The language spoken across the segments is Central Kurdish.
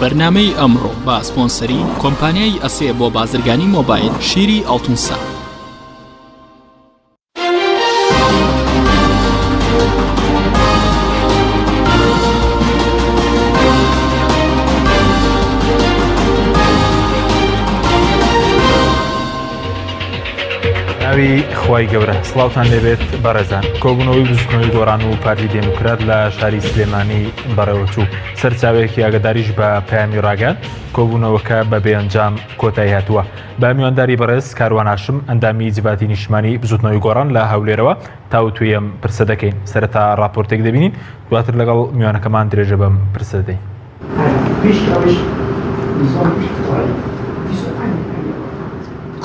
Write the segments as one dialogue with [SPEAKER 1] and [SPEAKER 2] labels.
[SPEAKER 1] بەرنامەی ئەمڕۆ بە سپۆنسەری کۆمپانیای ئەسێ بۆ بازرگانی مۆبایل شیری ئەڵتونسا.
[SPEAKER 2] ناوی خوای گەورە سڵاوتان لێبێت بەڕێزان کۆبوونەوەی بزوتنەوەی گۆڕان و پارتی دێموکرات لە شاری سلێمانی بەڕێوەچوو سەرچاوەیەکی ئاگداریش بە پەیامی ڕاگەیاند کۆبوونەوەکە بە بێئەنجام کۆتایی هاتووە بە میوانداری بەڕێز کاروان هاشم ئەندامی جڤاتی نیشتمانی بزوتنەوەی گۆڕان لە هەولێرەوە تاوتوێی ئەم پرسە دەکەین سەرەتا ڕاپۆرتێک دەبینین دواتر لەگەڵ میوانەکەمان درێژە بەم پرسە دەدەین.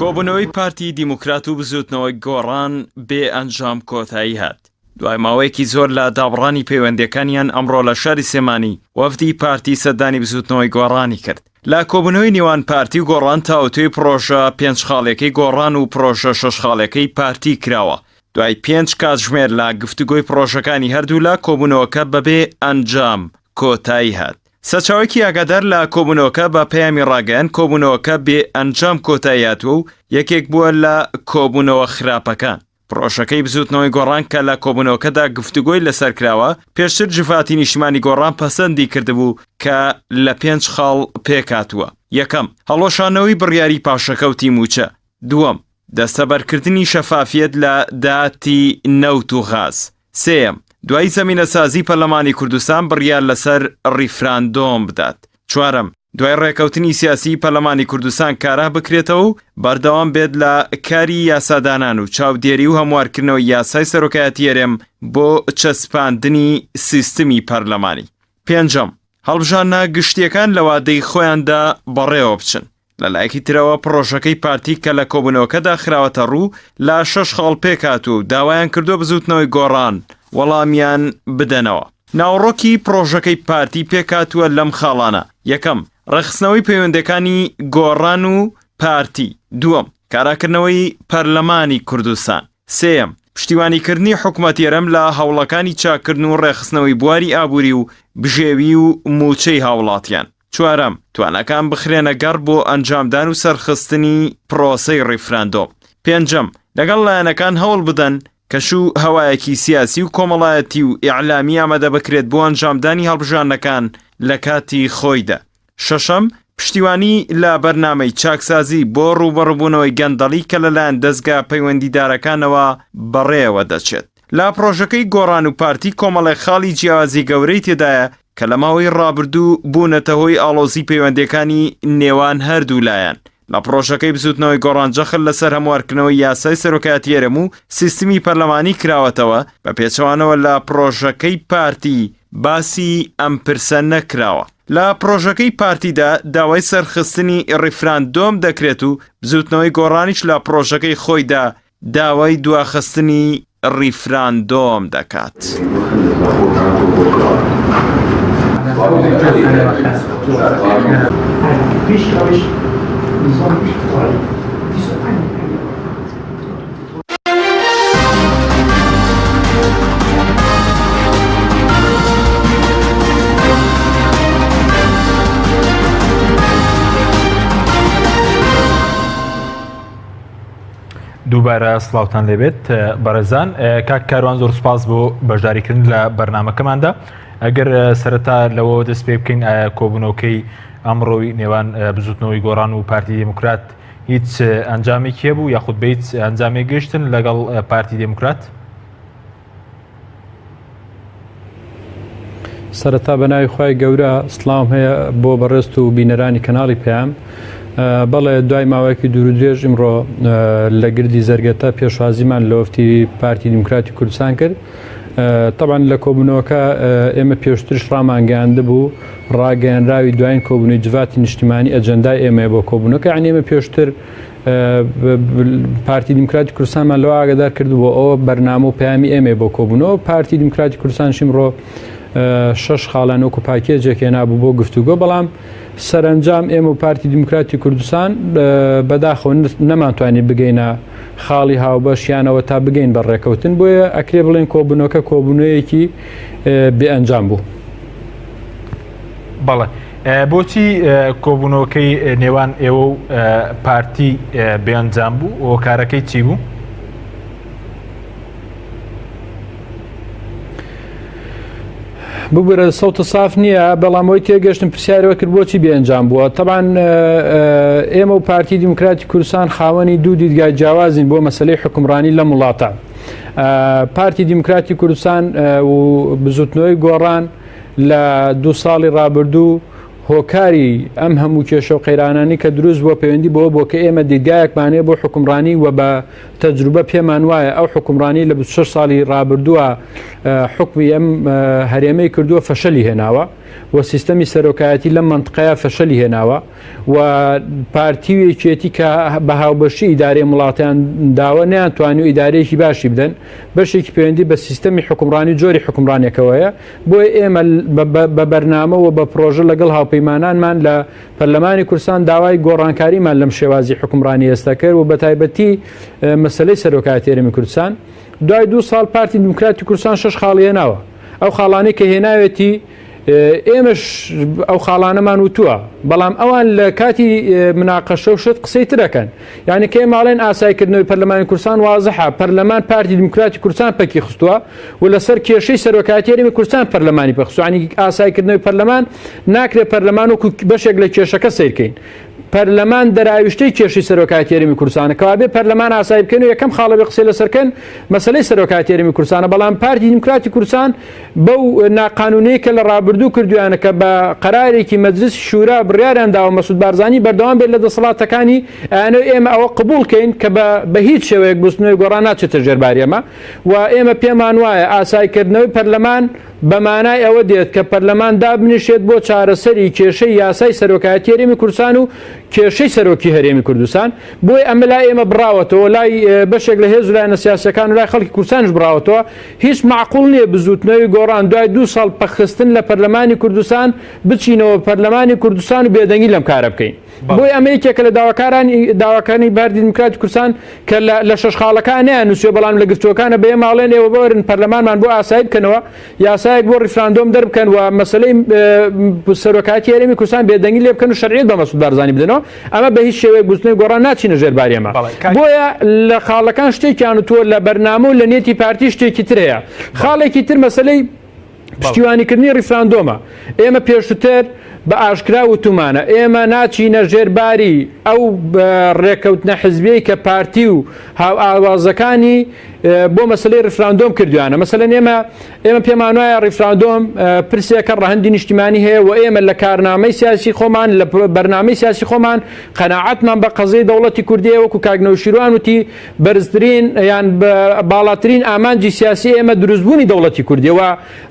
[SPEAKER 3] کۆبوونەوەی پارتی دیموکرات و بزووتنەوەی گۆڕان بێ ئەنجام کۆتایی هات. دوای ماوەیەکی زۆر لە دابڕانی پەیوەندییەکانیان ئەمڕۆ لە شاری سلێمانی وەفدی پارتی سەردانی بزووتنەوەی گۆڕانی کرد. لە کۆبوونەوەی نێوان پارتی و گۆڕان تاوتوێی پڕۆژە پێنج خاڵیەکەی گۆڕان و پڕۆژە شەش خاڵیەکەی پارتی کراوە. دوای پێنج کاتژمێر لە گفتوگۆی پڕۆژەکانی هەردوولا کۆبوونەوەکە بەبێ ئەنجام کۆتایی هات. سەرچاوەیەکی ئاگادار لە کۆبوونەوەکە بە پەیامی ڕاگەیاند، کۆبوونەوەکە بێ ئەنجام کۆتایی هاتووە و یەکێک بووە لە کۆبوونەوە خراپەکان. پڕۆژەکەی بزووتنەوەی گۆڕان کە لە کۆبوونەوەکەدا گفتوگۆی لەسەر کراوە، پێشتر جڤاتی نیشتمانی گۆڕان پەسەندی کردبوو کە لە پێنج خاڵ پێکهاتووە، یەکەم، هەڵوەشاندنەوەی بڕیاری پاشەکەوتی مووچە، دووەم، دەستەبەرکردنی شەفافیەت لە داهاتی نەوت و غاز، سێیەم، دوای زەمینەسازی پەرلەمانی کوردستان بڕیار لەسەر ڕیفراندۆم بدات. چوارەم، دوای ڕێکەوتنی سیاسی پەرلەمانی کوردستان کارا بکرێتەوە و بەردەوام بێت لە کاری یاسادانان و چاودێری و هەموارکردنەوەی یاسای سەرۆکایەتی هەرێم بۆ چەسپاندنی سیستمی پەرلەمانی. پێنجەم، هەڵبژاردنە گشتییەکان لە وادەی خۆیاندا بەڕێوەبچن. لە لایەکی ترەوە پڕۆژەکەی پارتی کە لە کۆبوونەوەکەدا خراوەتە ڕوو لە شەش خاڵ پێکهاتووە و داوایان کردووە بزووتنەوەی گۆڕان وەڵامیان بدەنەوە. ناوەڕۆکی پڕۆژەکەی پارتی پێکهاتووە لەم خاڵانە، یەکەم، ڕێکخستنەوەی پەیوەندییەکانی گۆڕان و پارتی، دووەم، کاراکردنەوەی پەرلەمانی کوردستان، سێیەم، پشتیوانیکردنی حکومەتی هەرێم لە هەوڵەکانی چاککردن و ڕێکخستنەوەی بواری ئابووری و بژێوی و مووچەی هاوڵاتیان. چوارەم، تواناکان بخرێنە گەڕ بۆ ئەنجامدان و سەرخستنی پرۆسەی ڕیفراندۆم. پێنجەم، لەگەڵ لایەنەکان هەوڵ بدەن کەش و هەوایەکی سیاسی و کۆمەڵایەتی و ئیعلامی ئامادە بکرێت بۆ ئەنجامدانی هەڵبژاردنەکان لە کاتی خۆیدا. شەشەم، پشتیوانی لە بەرنامەی چاکسازی بۆ ڕووبەڕووبوونەوەی گەندەڵی کە لەلایەن دەزگا پەیوەندیدارەکانەوە بەڕێوە دەچێت. لە پڕۆژەکەی گۆڕان و پارتی کۆمەڵێک خاڵی جیاوازی گەورەی تێدایە کە لە ماوەی ڕابردوو بوونەتە هۆی ئاڵۆزی پەیوەندییەکانی نێوان هەردوو لایەن. لە پڕۆژەکەی بزووتنەوەی گۆڕان جەخت لەسەر هەموارکردنەوەی یاسای سەرۆکایەتی هەرێم و سیستمی پەرلەمانی کراوەتەوە، بە پێچەوانەوە لە پڕۆژەکەی پارتی باسی ئەم پرسە نەکراوە. لە پڕۆژەکەی پارتیدا داوای سەرخستنی ڕیفراندۆم دەکرێت و بزووتنەوەی گۆڕانیش لە پڕۆژەکەی خۆیدا داوای دواخستنی ڕیفراندۆم دەکات.
[SPEAKER 2] دووبارە سڵاوتان لێبێت بەڕێزان کاک کاروان زۆر سپاس بۆ بەشداریکردن لە بەرنمەکەماندا ئەگەر سەرەتا لەوە دەست پێ بکەین ئایا کۆبوونەوەکەی ئەمڕۆی نێوان بزوتنەوەی گۆڕان و پارتی دیموکرات هیچ ئەنجامێکی هەبوو یاخود بە هیچ ئەنجامێک گەشتن لەگەڵ پارتی دیموکرات؟
[SPEAKER 4] سەرەتا بە ناوی خوای گەورە سڵاوم هەیە بۆ بەڕێزت و بینەرانی کەناڵی پەیام. بەڵێ دوای ماوەیەکی دوور و درێژ ئیمڕۆ لە گردی زەرگەتە پێشوازیمان لە وەفتی پارتی دیموکراتی کوردستان کرد. تەبعەن لە کۆبوونەوەکە ئێمە پێشترش ڕامانگەیاندبوو ڕاگەیەنراوی دوایین کۆبوونەوەی جڤاتی نیشتیمانی ئەجەندای ئێمەیە بۆ کۆبوونەوەکە یعنی ئێمە پێشتر پارتی دیموکراتی کوردستانمان لەوە ئاگادار کردبوو ئەوە بەرنامە و پەیامی ئێمەیە بۆ کۆبوونەوە پارتی دیموکراتی کوردستان ئیمڕۆ شەش خاڵیان وەکو پاکێجێک هێنابوو بۆ گفتوگۆ بەڵام سەرەنجام ئێمە و پارتی دیموکراتی کوردستان بەداخەوە نەمانتوانی بگەینە خاڵی هاوبەشیانەوە تا بگەین بە ڕێکەوتن بۆیە ئەکرێ بڵێن کۆبوونەوەکە کۆبوونەوەیەکی بێ ئەنجام بوو.
[SPEAKER 2] بەڵێ. بۆچی کۆبوونەوەکەی نێوان ئێوە و پارتی بێئەنجام بوو؟ هۆکارەکەی چی بوو؟
[SPEAKER 4] ببورە سەوتە ساف نییە بەڵام ئەوی تێگەشتم پرسیارەوە کرد بۆچی بێئەنجام بووە تەبان ئێمە و پارتی دیموکراتی کوردستان خاوەنی دوو دیدگای جیاوازین بۆ مەسلەی حکومڕانی لەم وڵاتە پارتی دیموکراتی کوردستان و بزوتنەوەی گۆڕان لە دوو ساڵی ڕابردوو هۆکاری ئەم هەموو کێشە و قەیرانانی کە دروست بووە پەیوەندی بەوە بۆ کە ئێمە دیدگایەکمان هەیە بۆ حکومڕانی و بە تەجروبە پێمان وایە ئەو حکومڕانی لە 26 ساڵی ڕابردووە حکمی ئەم هەرێمەی کردووە فەشەلی هێناوە و سیستەمی سەرۆکایەتی لەم مەنتقەیە فەشەلی هێناوە و پارتی و یەکێتی کە بە هاوبەشی ئیدارەی وڵاتیان داوە نەیانتوانی و ئیدارەیەکی باشی بدەن بەشێکی پەیوەندی بە سیستەمی حکومڕانی جۆری حکومڕانێکەوەیە بۆیە ئێمە بە بەرنامە و بە پرۆژە لەگەڵ هاوپەیمانانمان لە پەرلەمانی کوردستان داوای گۆڕانکاریمان لەم شێوازی حکومڕانی ئێستا کرد و بە تایبەتی مەسلەی سەرۆکایەتی هەرێمی کوردستان دوای دوو ساڵ پارتی دیموکراتی کوردستان شش خاڵی هێناوە ئەو خاڵانەی کە هێناوێتی ئێمەش ئەو خاڵانەمان وتووە بەڵام ئەوان لە کاتی مناقەشە و شت قسەی ترەکەن یعنی کە ئێمە ئاسایکردنەوەی پەرلەمانی کوردستان وازحە پەرلەمان پارتی دیموکراتی کوردستان پەکی خستووە و لەسەر کێشەی سەرۆکایەتی هەرێمی کوردستان پەرلەمانی پەخستووە یعنی ئاسایکردنەوەی پەرلەمان ناکرێت پەرلەمان وەکو بەشێک لە کێشەکە سەیرکەین پەرلەمان دەراویشتەی کێشەی سەرۆکایەتی هەرێمی کوردستانە کەوابێ پەرلەمان ئاسایی بکەن و یەکەم خاڵە بێ قسەی لەسەر کەن مەسەلەی سەرۆکایەتی هەرێمی کوردستانە بەڵام پارتی دیموکراتی کوردستان بەو ناقانونەی کە لە ڕابردوو کردویانە کە بە قەرارێکی مەجلس شورا بڕیاریان داوە مەسعود بارزانی بەردەوام بێت لە دەسەڵاتەکانی ئەیانەوێ ئێمە ئەوە قبوڵ کەین کە بە هیچ شێوەیەک بزوتنەوەی گۆڕان ناچێتە ژێر باری ئەمە و ئێمە پێمان وایە ئاسایکردنەوەی پەرلەمان بە مانای ئەوە دێت کە پەرلەمان دابنیشێت بۆ چارەسەری کێشەی یاسای سەرۆکایەتی هەرێمی کوردستان و کێشەی سەرۆکی هەرێمی کوردستان، بۆیە ئەمە لای ئێمە بڕاوەتەوە، لای بەشێک لە هێز و لایەنە سیاسییەکان و لای خەڵکی کوردستانیش بڕاوەتەوە، هیچ مەعقوڵ نییە بزووتنەوەی گۆڕان دوای دوو ساڵ پەکخستن لە پەرلەمانی کوردستان بچینەوە پەرلەمانی کوردستان و بێدەنگی لەم کارە بکەین. بۆیە ئەمە یەکێکە لە داواکارانی داواکانی پارتی دیموکراتی کوردستان کە لە شەش خاڵەکە نەیان نووسیوە بەڵام لە گفتوگۆکانە بە ئێمە ئەڵێن ئێوە بەوەرن پەرلەمانمان بۆ ئاسایی بکەنەوە یاسایەک بۆ ڕیفراندۆم دەربکەن و مەسەلەی سەرۆکایەتی هەرێمی کوردستان بێدەنگی لێ بکەن و شەرعیەت بە مەسعود بارزانی بدەنەوە ئەمە بە هیچ شێوەیەک بزوتنەوەی گۆڕان ناچینە ژێر باری ئەمە بۆیە لە خاڵەکان شتێکیان وتووە لە بەرنامە و لە نێتی پارتی شتێکی تر هەیە خاڵێکی تر مەسەلەی پشتیوانیکردنی ڕیفراندۆمە. ئێمە پێشوتر بە ئاشکرا وتومانە ئێمە ناچینە ژێر باری ئەو ڕێکەوتنە حزبیەی کە پارتی و هاوئاوازەکانی بۆ مەسلەی ڕیفراندۆم کردویانە. مەسەلەن ئێمە ئێمە پێمانوایە ڕیفراندۆم پرسێکە ڕەهەندی نیشتیمانی هەیە و ئێمە لە کارنامەی سیاسی خۆمان لە بەرنامەی سیاسی خۆمان قەناعەتمان بە قەزیەی دەوڵەتی کوردیە وەکو کاک نەوشیروان وتی بەرزترین یان باڵاترین ئامانجی سیاسی ئێمە دروستبوونی دەوڵەتی کوردیە و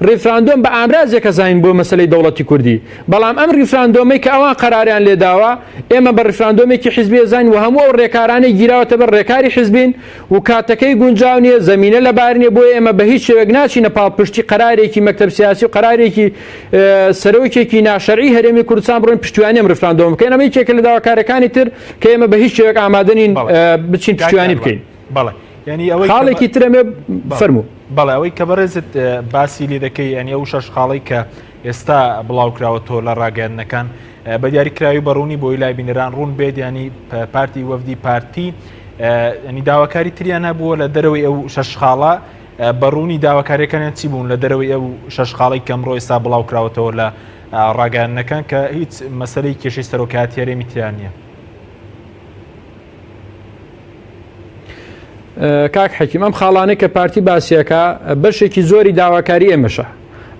[SPEAKER 4] ڕیفراندۆم بە ئامرازێک ئەزانین بۆ مەسەلەی دەوڵەتی کوردی بەڵام ئەم ڕیفراندۆمەی کە ئەوان قەراریان لێداوە ئێمە بە ڕیفراندۆمێکی حیزبی ئەزانین و هەموو ئەو ڕێکارانەی گیراوەتە بەر ڕێکاری حیزبین و کاتەکەی گونجاو نییە زەمینە لەبار نییە بۆیە ئێمە بە هیچ شێوەیەک ناچینە پاڵپشتی قەرارێکی مەکتەب سیاسی و قەرارێکی سەرۆکێکی ناشەرعی هەرێمی کوردستان بڕۆین پشتیوانی ئەم ڕیفراندۆم بکەین ئەمە یەکێکە لە داواکاریەکانی تر کە ئێمە بە هیچ شێوەیەک ئامادە نین بچین پشتیوانی بکەین.
[SPEAKER 2] بەڵێ یعنی ئەوەی
[SPEAKER 4] خاڵێکی ترەمێ فەرموو.
[SPEAKER 2] بەڵێ ئەوەی کە بەڕێزت باسی لێ دەکەی یعنی ئەو شەش خاڵەی کە ئێستا بڵاو کراوەتەوە لە ڕاگەیاندنەکان بە دیاریکراوی بەڕوونی بۆی لای بینەران ڕوون بێت ینی پارتی وەفدی پارتی ینی داواکاری تریان هەبووە لە دەرەوەی ئەو شەش خاڵە بەڕوونی داواکاریەکانیان چی بوون لە دەرەوەی ئەو شەش خاڵی کەمڕۆ ئێستا بڵاو کراوەتەوە لە ڕاگەیاندنەکان کە هیچ مەسەلەی کێشەی سەرۆکایەتی هەرێمی تیا نییە.
[SPEAKER 4] کاک حەکیم ئەم خاڵانەی کە پارتی باسیەکە بەشێکی زۆری داواکاری ئێمەشە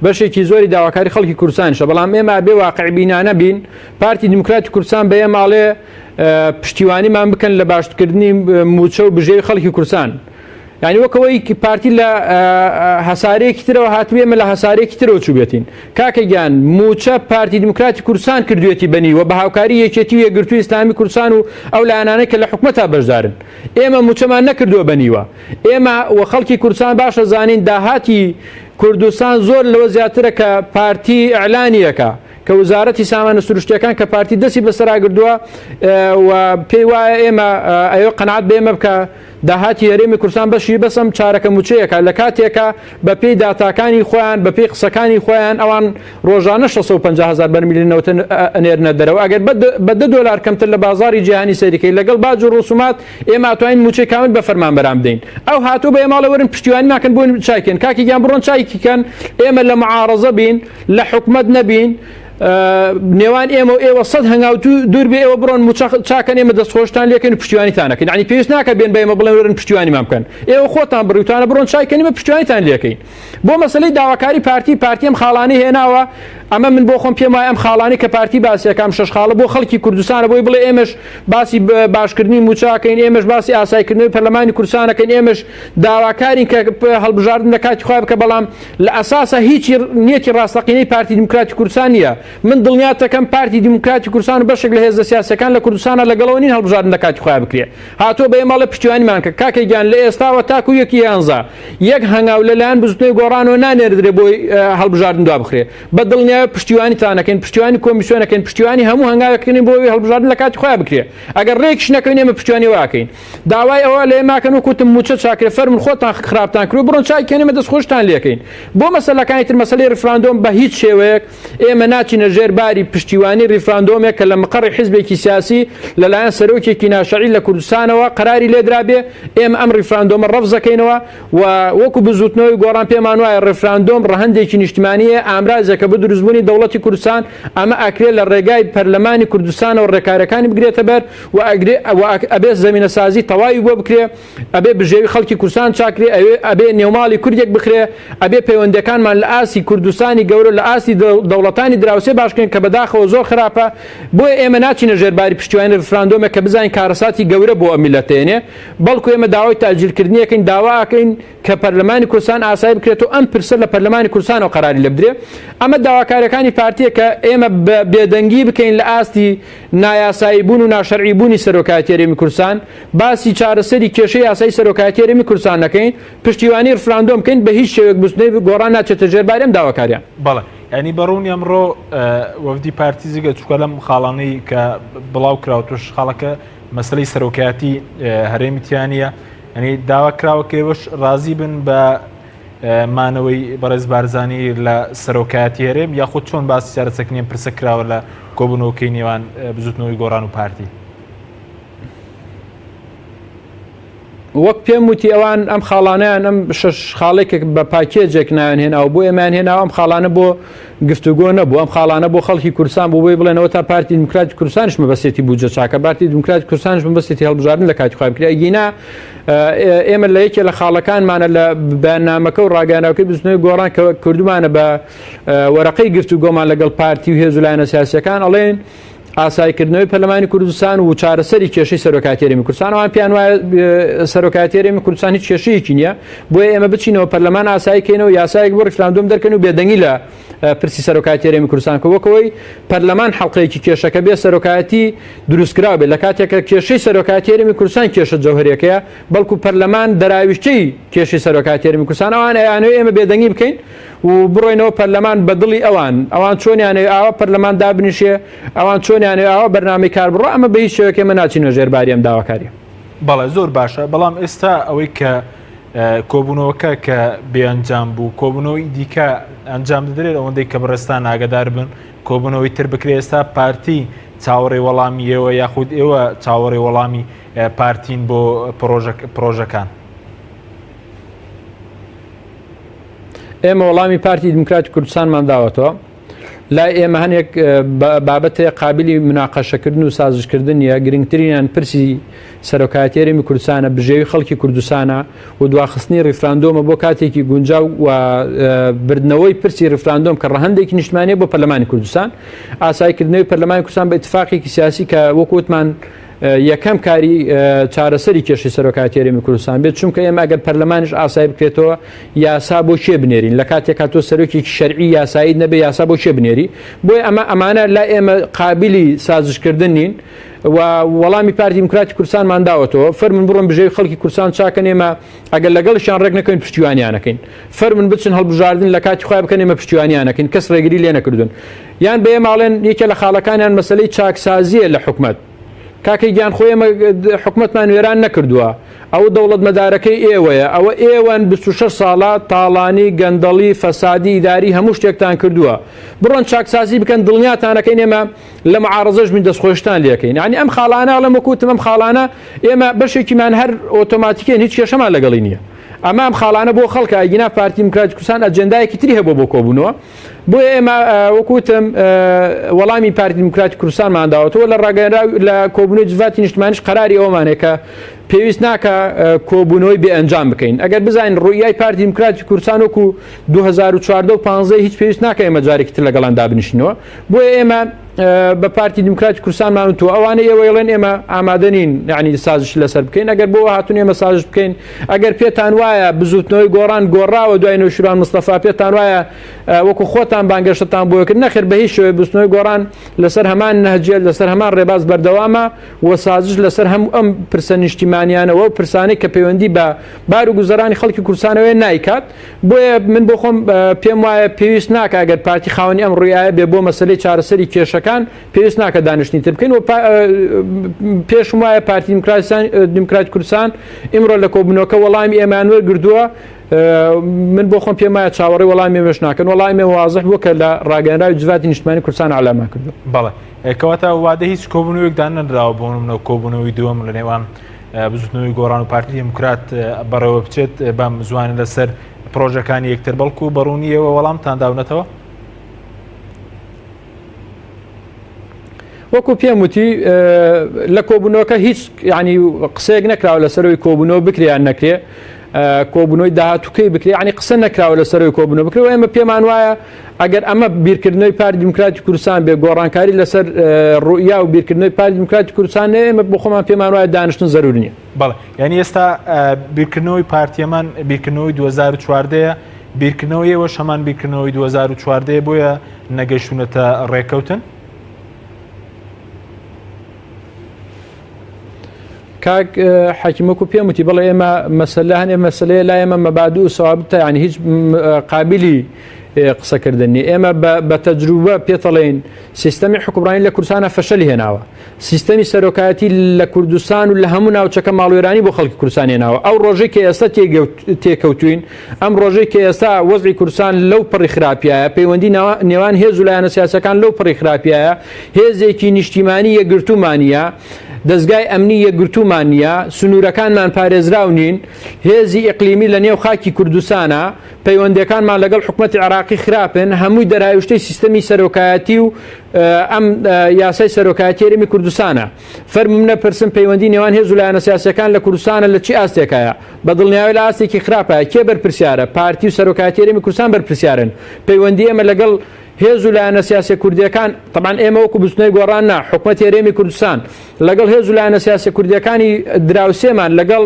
[SPEAKER 4] بەشێکی زۆری داواکاری خەڵکی کوردستانیشە بەڵام ئێمە بێ واقع بینانە بین پارتی دیموکراتی کوردستان بە ئێماڵێ پشتیوانیمان بکەن لە باشتکردنی موچە و بژێوی خەڵکی کوردستان یانی وەک ئەوەی پارتی لە هەسارەیەکی ترەوە هاتبێ ئێمە لە هەسارەیەکی ترەوە چووبێتین کاکە گیان موچە پارتی دیموکراتی کوردستان کردوێتی بەنی و بە هاوکاری یەکێتی و یەکگرتووی ئیسلامی کوردستان و ئەو لایەنانەی کە لە حکومەتا بەشدارن ئێمە موچەمان نەکردووە بەنیوە ئێمە و خەڵکی کوردستان باشە زانین داهاتی کوردستان زۆر لەوە زیاترە کە پارتی ئیعلانیەکە کە وزارەتی سامانە سروشتیەکان کە پارتی دەستی بەسەرا گردووە و پێی وایە ئێمە ئەوێ قەناعەت بە ئێمە بکە. داهاتی هەرێمی کوردستان بەشی بەس ئەم چارەکە موچەیەکە لە کاتێکا بە پێی داتاکانی خۆیان بە پێی قسەکانی خۆیان ئەوان ڕۆژانە 650 هەزار بەرمیل نەوت ئەنێرنە دەرەوە ئەگەر بە دە دۆلار کەمتر لە بازاری جیهانی سەیریکەی لەگەڵ باج و ڕسومات ئێمە ئەتوانین موچەی کامل بە فەرمانبەران بدەین ئەو هاتوو بە ئێماڵە وەرن پشتیوانیمان کەن بۆ چاکێن کاکی گیان بڕۆن چایکی کەن ئێمە لە معارەزە بین لە حکومەت نەبین نێوان ئێمە و ئێوە سەد هەنگاو دوور بێ ئێوە بڕۆن موچە چاکەن ئێمە دەستخۆشتان لێکەین و پشتیوانیتان نەکەین یعنی پێویست ناکە بێن بە ئێمە بڵێن وەرن پشتیوانیمان بکەن ئێوە خۆتان بڕیوتانە بڕۆن چایکەن ئێمە پشتیوانیتان لێکەین بۆ مەسەلەی داواکاری پارتی پارتی ئەم خاڵانەی هێناوە ئەمە من بۆ خۆم پێم وایە ئەم خاڵانەی کە پارتی باسیەکە ئەم شەش خاڵە بۆ خەڵکی کوردستانە بۆی بڵێ ئێمەش باسی باشکردنی موچاکەین ئێمەش باسی ئاسایکردنەوەی پەرلەمانی کوردستانەکەین ئێمەش داواکارین کە هەڵبژاردن لە کاتی خۆی بکە بەڵام لە ئەساسا هیچی نیەتی ڕاستەقینەی پارتی دیموکراتی کوردستان نییە. من دڵنیات دەکەم پارتی دیموکراتی کوردستان و بەشێک لە هێزە سیاسیەکان لە کوردستانا لەگەڵەوە نین هەڵبژاردن لە کاتی خۆیا بکرێ. هاتووە بە ئێمە ئەڵێ پشتیوانیمان کە. کاکە گیان لە ئێستاوە تاکو یەکی یانزە یەک هەنگاو لە لایەن بزوتنەوەی گۆڕانەوە نانێردرێ بۆی هەڵبژاردن دوابخرێ. بە دڵنیایەوە پشتیوانیتان ئەکەین، پشتیوانی کۆمیسیۆن ئەکەین، پشتیوانی هەموو هەنگاوێک ئەکەین بۆ ئەوەی هەڵبژاردن لە کاتی خۆیا بکرێ. ئەگەر ڕێکیش نەکەوین ئێمە پشتیوانی ئەوە ئەکەین. داوای ئەوە لە ئێمە ئەکەن وەک وتم مووچە چاکرێ فەرموون خۆتان خراپتان کردوە بڕۆن چاکی کەن ئێمە دەست خۆشتان لێکەین بۆ مەسەلەکانی تر مەسەلەی ڕیفراندۆم بە هیچ شێوەیەک ئێمە ناچینە ژێر باری پشتیوانی ڕیفراندۆمێک کە لە مقەڕی حیزبێکی سیاسی لەلایەن سەرۆکێکی ناشەرعی لە کوردستانەوە قەراری لێدرابێ ئێمە ئەم ڕیفراندۆمە ڕەفزەکەینەوە و وەکو بزوتنەوەی گۆڕان پێمان وایە ڕیفراندۆم ڕەهەندێکی نیشتمانییە، ئامرازێکە بۆ دروستبوونی دەوڵەتی کوردستان، ئەمە ئەکرێ لە ڕێگای پەرلەمانی کوردستانەوە ڕێکارەکانی بگرێتە بەر و ئەگرێ و ئەبێ زەمینەسازی تەواوی بۆ بکرێ، ئەبێ بژێوی خەڵکی کوردستان چاکرێ، ئەوێ ئەبێ نێوماڵی کوردێک بخرێ، ئەبێ پەیوەندیەکانمان لە ئاستی کوردستانی گەورە لە ئاستی دەوڵەتانی دراوسێ باش بکەین کە بەداخەوە زۆر خراپە، بۆیە ئێمە ناچینە ژێر باری پشتیوانی ڕیفراندۆمێک کە بزانین کارەساتی گەورە بۆ ئەم میللەتە ئێنێ. بەڵکو ئێمە داوای تەئجیلکردنی ئەکەین، داوا ئەکەین کە پەرلەمانی کوردستان ئاسایی بکرێتەوە، ئەم پرسە لە پەرلەمانی کوردستانەوە قەراری لێ بدرێ. ئەمە داواکاریەکانی پارتیە کە ئێمە بە بێدەنگی بکەین لە ئاستی نایاسایی بوون و ناشەرعی بوونی سەرۆکایەتی هەرێمی کوردستان، باسی چارەسەری کێشەی یاسایی سەرۆکایەتی هەرێمی کوردستان نەکەین، پشتیوانی ڕفراندۆم بکەین، بە هیچ شێوەیەک بزوتنەوەی گۆڕان ناچێتە ژێر باری ئەم داواکاریە.
[SPEAKER 2] بەڵێ یانی بە ڕوونی ئەمڕۆ وەفدی پارتی جگە چونکە لەم خاڵانەی کە بڵاو کراوەتەوە خاڵەکە مەسەلەی سەرۆکایەتی هەرێمی تیا نییە ینی داوا کراوە کە ئێوەش ڕازی بن بە مانەوەی بەڕێز بارزانی لە سەرۆکایەتی هەرێم یاخود چۆن باسی چارەسەرکردنی پرسە کراوە لە کۆبوونەوەکەی نێوان بزوتنەوەی گۆڕان و پارتی؟
[SPEAKER 4] وەک پێم وتی ئەوان ئەم خاڵانەیان ئەم شەش خاڵێک بە پاکێجێک ناویان هێناوە بۆ ئێمەیان هێناوە ئەم خاڵانە بۆ گفتوگۆ نەبوو ئەم خاڵانە بۆ خەڵکی کوردستان بۆ بۆی بڵێنەوە تا پارتی دیموکراتی کوردستانش مەبەستێتی بودجە چاکە پارتی دیموکراتی کوردستانش مەبەستێتی هەڵبژاردن لە کاتی خۆی بکرێ ئەگینا ئێمە لە یەکێ لە خاڵەکانمانە لە بەیاننامەکە و ڕاگەیاندنەکەی بزوتنەوەی گۆڕان کە کردومانە بە وەرەقەی گفتوگۆمان لەگەڵ پارتی و هێز و لایەنە سیاسیەکان ئەڵێن ئاساییکردنەوەی پەرلەمانی کوردستان و چارەسەری کێشەی سەرۆکایەتی هەرێمی کوردستان ئەوان پێیان وایە سەرۆکایەتی هەرێمی کوردستان هیچ کێشەیەکی نییە بۆیە ئێمە بچینەوە پەرلەمان ئاسایی کەینەوە یاسایەک بۆ ڕیفراندۆم دەرکەن و بێدەنگی لە پرسی سەرۆکایەتی هەرێمی کوردستان کە وەکەوەی پەرلەمان حەڵقەیەکی کێشەکە بێ سەرۆکایەتی دروستکراو بێت لە کاتێک کە کێشەی سەرۆکایەتی هەرێمی کوردستان کێشە جەوهەریەکەیە بەڵکو پەرلەمان دەراویشتەی کێشەی سەرۆکایەتی هەرێمی کوردستان ئەوان ئەیانەوێ ئێمە بێدەنگی بکەین و بڕۆینەوە پەرلەمان بە دڵی ئەوان، ئەوان چۆنیانەوێ ئاوا پەرلەمان دابنیشێ، ئەوان چۆنیانەوێ ئاوا بەرنامەی کار بڕوا، ئەمە بە هیچ شێوەیەک ئێمە ناچینە ژێر باری ئەم داواکارییە.
[SPEAKER 2] بەڵێ زۆر باشە، بەڵام ئێستا ئەوەی کە کۆبوونەوەکە کە بێ ئەنجام بوو، کۆبوونەوەی دیکە ئەنجام دەدرێت ئەوەندەی کە بەڕێزتان ئاگادار بن کۆبوونەوەی تر بکرێت، ئێستا پارتی چاوەڕێی وەڵامی ئێوە یاخود ئێوە چاوەڕێی وەڵامی پارتین بۆ پرۆژەکان؟
[SPEAKER 4] ئێمە وەڵامی پارتی دیموکراتی کوردستانمان داوەتەوە لای ئێمە هەنێک بابەت هەیە قابلی مناقەشەکردن و سازشکردن نییە گرنگترینیان پرسی سەرۆکایەتی هەرێمی کوردستانە بژێوی خەڵکی کوردستانە و دواخستنی ڕیفراندۆمە بۆ کاتێکی گونجاو و بردنەوەی پرسی ڕیفراندۆم کە ڕەهەندێکی نیشتمانیە بۆ پەرلەمانی کوردستان ئاساییکردنەوەی پەرلەمانی کوردستان بە ئیتفاقێکی سیاسی کە وەکو وتمان یەکەم کاری چارەسەری کێشەی سەرۆکایەتی هەرێمی کوردستان بێت چونکە ئێمە ئەگەر پەرلەمانیش ئاسایی بکرێتەوە یاسا بۆ کێ بنێرین لە کاتێکا تۆ سەرۆکێکی شەرعی یاساییت نەبێ یاسا بۆ کێ بنێری بۆیە ئەمە ئەمانە لای ئێمە قابلی سازشکردن نین و وەڵامی پارتی دیموکراتی کوردستانمان داوەتەوە فەرمون بڕۆن بژێوی خەڵکی کوردستان چاکەن ئێمە ئەگەر لەگەڵشیان ڕێک نەکەوین پشتیوانیانەکەین فەرمون بچن هەڵبژاردن لە کاتی خۆیان بکەن ئێمە پشتیوانیانەکەین کەس ڕێگری لێ نەکردوون یان بە ئێمە ئەڵێن یەکێ لە خاڵەکانیان مەسەلەی چاکسازییە لە حکومەت. کاکە گیان خۆ ئێمە حکومەتمان وێران نەکردووە ئەوە دەوڵەت مەدارەکەی ئێوەیە ئەوە ئێوەن 26 ساڵە تاڵانی گەندەڵی فەسادی ئیداری هەموو شتێکتان کردووە بڕۆن چاکسازی بکەن دڵنیاتانەکەین ئێمە لە معارەزەش بین دەستخۆشتان لێکەین یعنی ئەم خاڵانە ئەڵێم وەکو وتم ئەم خاڵانە ئێمە بەشێکیمان هەر ئۆتۆماتیکێن هیچ کێشەمان لەگەڵی نییە ئەمە ئەم خاڵانە بۆ خەڵکە ئەگینا پارتی دیموکراتی کوردستان ئەجێندایەکی تری هەبوو بۆ کۆبوونەوە بۆیە ئێمە وەکو وتم وەڵامی پارتی دیموکراتی کوردستانمان داوەتەوە لە ڕاگەیەنراو لە کۆبوونەوەی جڤاتی نیشتمانیش قەراری ئەوەمانەیە کە پێویست ناکە کۆبوونەوەی بێ ئەنجام بکەین ئەگەر بزانین ڕوئیای پارتی دیموکراتی کوردستان وەکو 2014 و 15 هیچ پێویست ناکە ئێمە جارێکی تر لەگەڵان دابنیشینەوە بۆیە ئێمە بە پارتی دیموکراتی کوردستانمان وتووە ئەوانە ئێوە ئەڵێن ئێمە ئامادە نین یعنی سازش لەسەر بکەین ئەگەر بۆ هاتون ئێمە سازش بکەین ئەگەر پێتان وایە بزوتنەوەی گۆڕان گۆڕاوە دوای نەوشیروان مستەفا پێتان وایە وەکو خۆتان بانگەشەتان بۆ کرد نەخێر بە هیچ شێوەیە بزوتنەوەی گۆڕان لەسەر هەمان نەهجێت لەسەر هەمان ڕێباز بەردەوامە و سازش لەسەر هەموو ئەم پرسە نیشتیمانیانەوە و پرسانەی کە پەیوەندی بە بار و گوزەرانی خەڵکی کوردستانەوەی نایکات بۆیە من بۆ خۆم پێم وایە پێویست ناکە ئەگەر پارتی خاوەنی ئەم ڕویایە بێ بۆ مەسلەی چارەسەری کێشەکان پێویست ناکە دانیشتنی تر بکەین و پێشم وایە پارتی دیموکرات کوردستان ئیمڕۆ لە کۆبوونەوەکە وەڵامی ئێمەیان وەرگردووە من بۆ خۆم پێم وایە چاوەڕێی وەڵامی ئێمەش ناکەن وەڵامی ئێمە وازح بووە کە لە ڕاگەیەنراوی جڤاتی نیشتمانی کوردستان ئەعلامان کردووە.
[SPEAKER 2] بەڵێ کەواتە وادە هیچ کۆبوونەوەیەک دانەنراوە بۆ نمونە کۆبوونەوەی دووەم لە نێوان بزوتنەوەی گۆڕان و پارتی دیموکرات بەڕێوە بچێت بەم زوانە لەسەر پرۆژەکانی یەکتر بەڵکو بەڕوونیەوە وەڵامتان داونەتەوە؟
[SPEAKER 4] وەکو پێم وتی لە کۆبوونەوەکە هیچ ینی قسەیەک نەکراوە لەسەرەوەی کۆبوونەوە بکریان نەکرێ کۆبوونەوەی داهاتووکەی بکرێ ینی قسە نەکراوە لەسەرەوەی کۆبوونەوە بکرێ ئێمە پێمان وایە ئەگەر ئەمە بیرکردنەوەی پارتی دیموکراتی کوردستان بێ گۆڕانکاری لەسەر ڕوئیا و بیرکردنەوەی پارتی دیموکراتی کوردستان ئێمە بۆ خۆمان پێمان وایە دانیشتن زەرور نییە.
[SPEAKER 2] بەڵێ یعنی ئێستا بیرکردنەوەی پارتیەمان بیرکردنەوەی 2014 بیرکردنەوەی ئێوەش هەمان بیرکردنەوەی 2014 بۆیە نەگەیشتونەتە ڕێککەوتن؟
[SPEAKER 4] کاک حەکیم وەکو پێم وتی بەڵێ ئێمە مەسەلە هەنێ مەسلەیە لای ئێمە مەبادو و سەوابتە یعنی هیچ قابلی قسەکردن نیە ئێمە بە تەجروبە پێتەڵێن سیستەمی حکومڕانی لە کوردستانە فەشەلی هێناوە سیستەمی سەرۆکایەتی لە کوردستان و لە هەموو ناوچەکە ماڵوێرانی بۆ خەڵکی کوردستان هێناوە ئەو ڕۆژەی کە ئێستا تێکەوتوین ئەم ڕۆژەی کە ئێستا وەزعی کوردستان لەو پڕی خراپیایە پەیوەندی نێوان هێز و لایەنە سیاسەکان لەو پڕی خراپیایە هێزێکی نیشتیمانی یەکگرتوومانە دەزگای ئەمنی یەکگرتوومان نییە، سنوورەکانمان پارێزراو نین، هێزی ئیقلیمی لە نێو خاکی کوردستانە، پەیوەندییەکانمان لەگەڵ حکومەتی عێراقی خراپن، هەمووی دەرهاویشتەی سیستەمی سەرۆکایەتی و ئەم یاسای سەرۆکایەتی هەرێمی کوردستانە. فەرموو نەپرسن پەیوەندی نێوان هێز و لایەنە سیاسییەکان لە کوردستانە لە چی ئاستێکایە؟ بە دڵنیاوی لە ئاستێکی خراپایە. کێ بەرپرسیارە؟ پارتی و سەرۆکایەتی هەرێمی کوردستان بەرپرسیارن. پەیوەندی ئێمە لەگەڵ هێز و لایەنە سیاسیە کوردیەکان، تەبعەن ئێمە وەکو بزوتنەوەی گۆڕان نا، حکومەتی هەرێمی کوردستان لەگەڵ هێز و لایەنە سیاسیە کوردیەکانی دراوسێمان لەگەڵ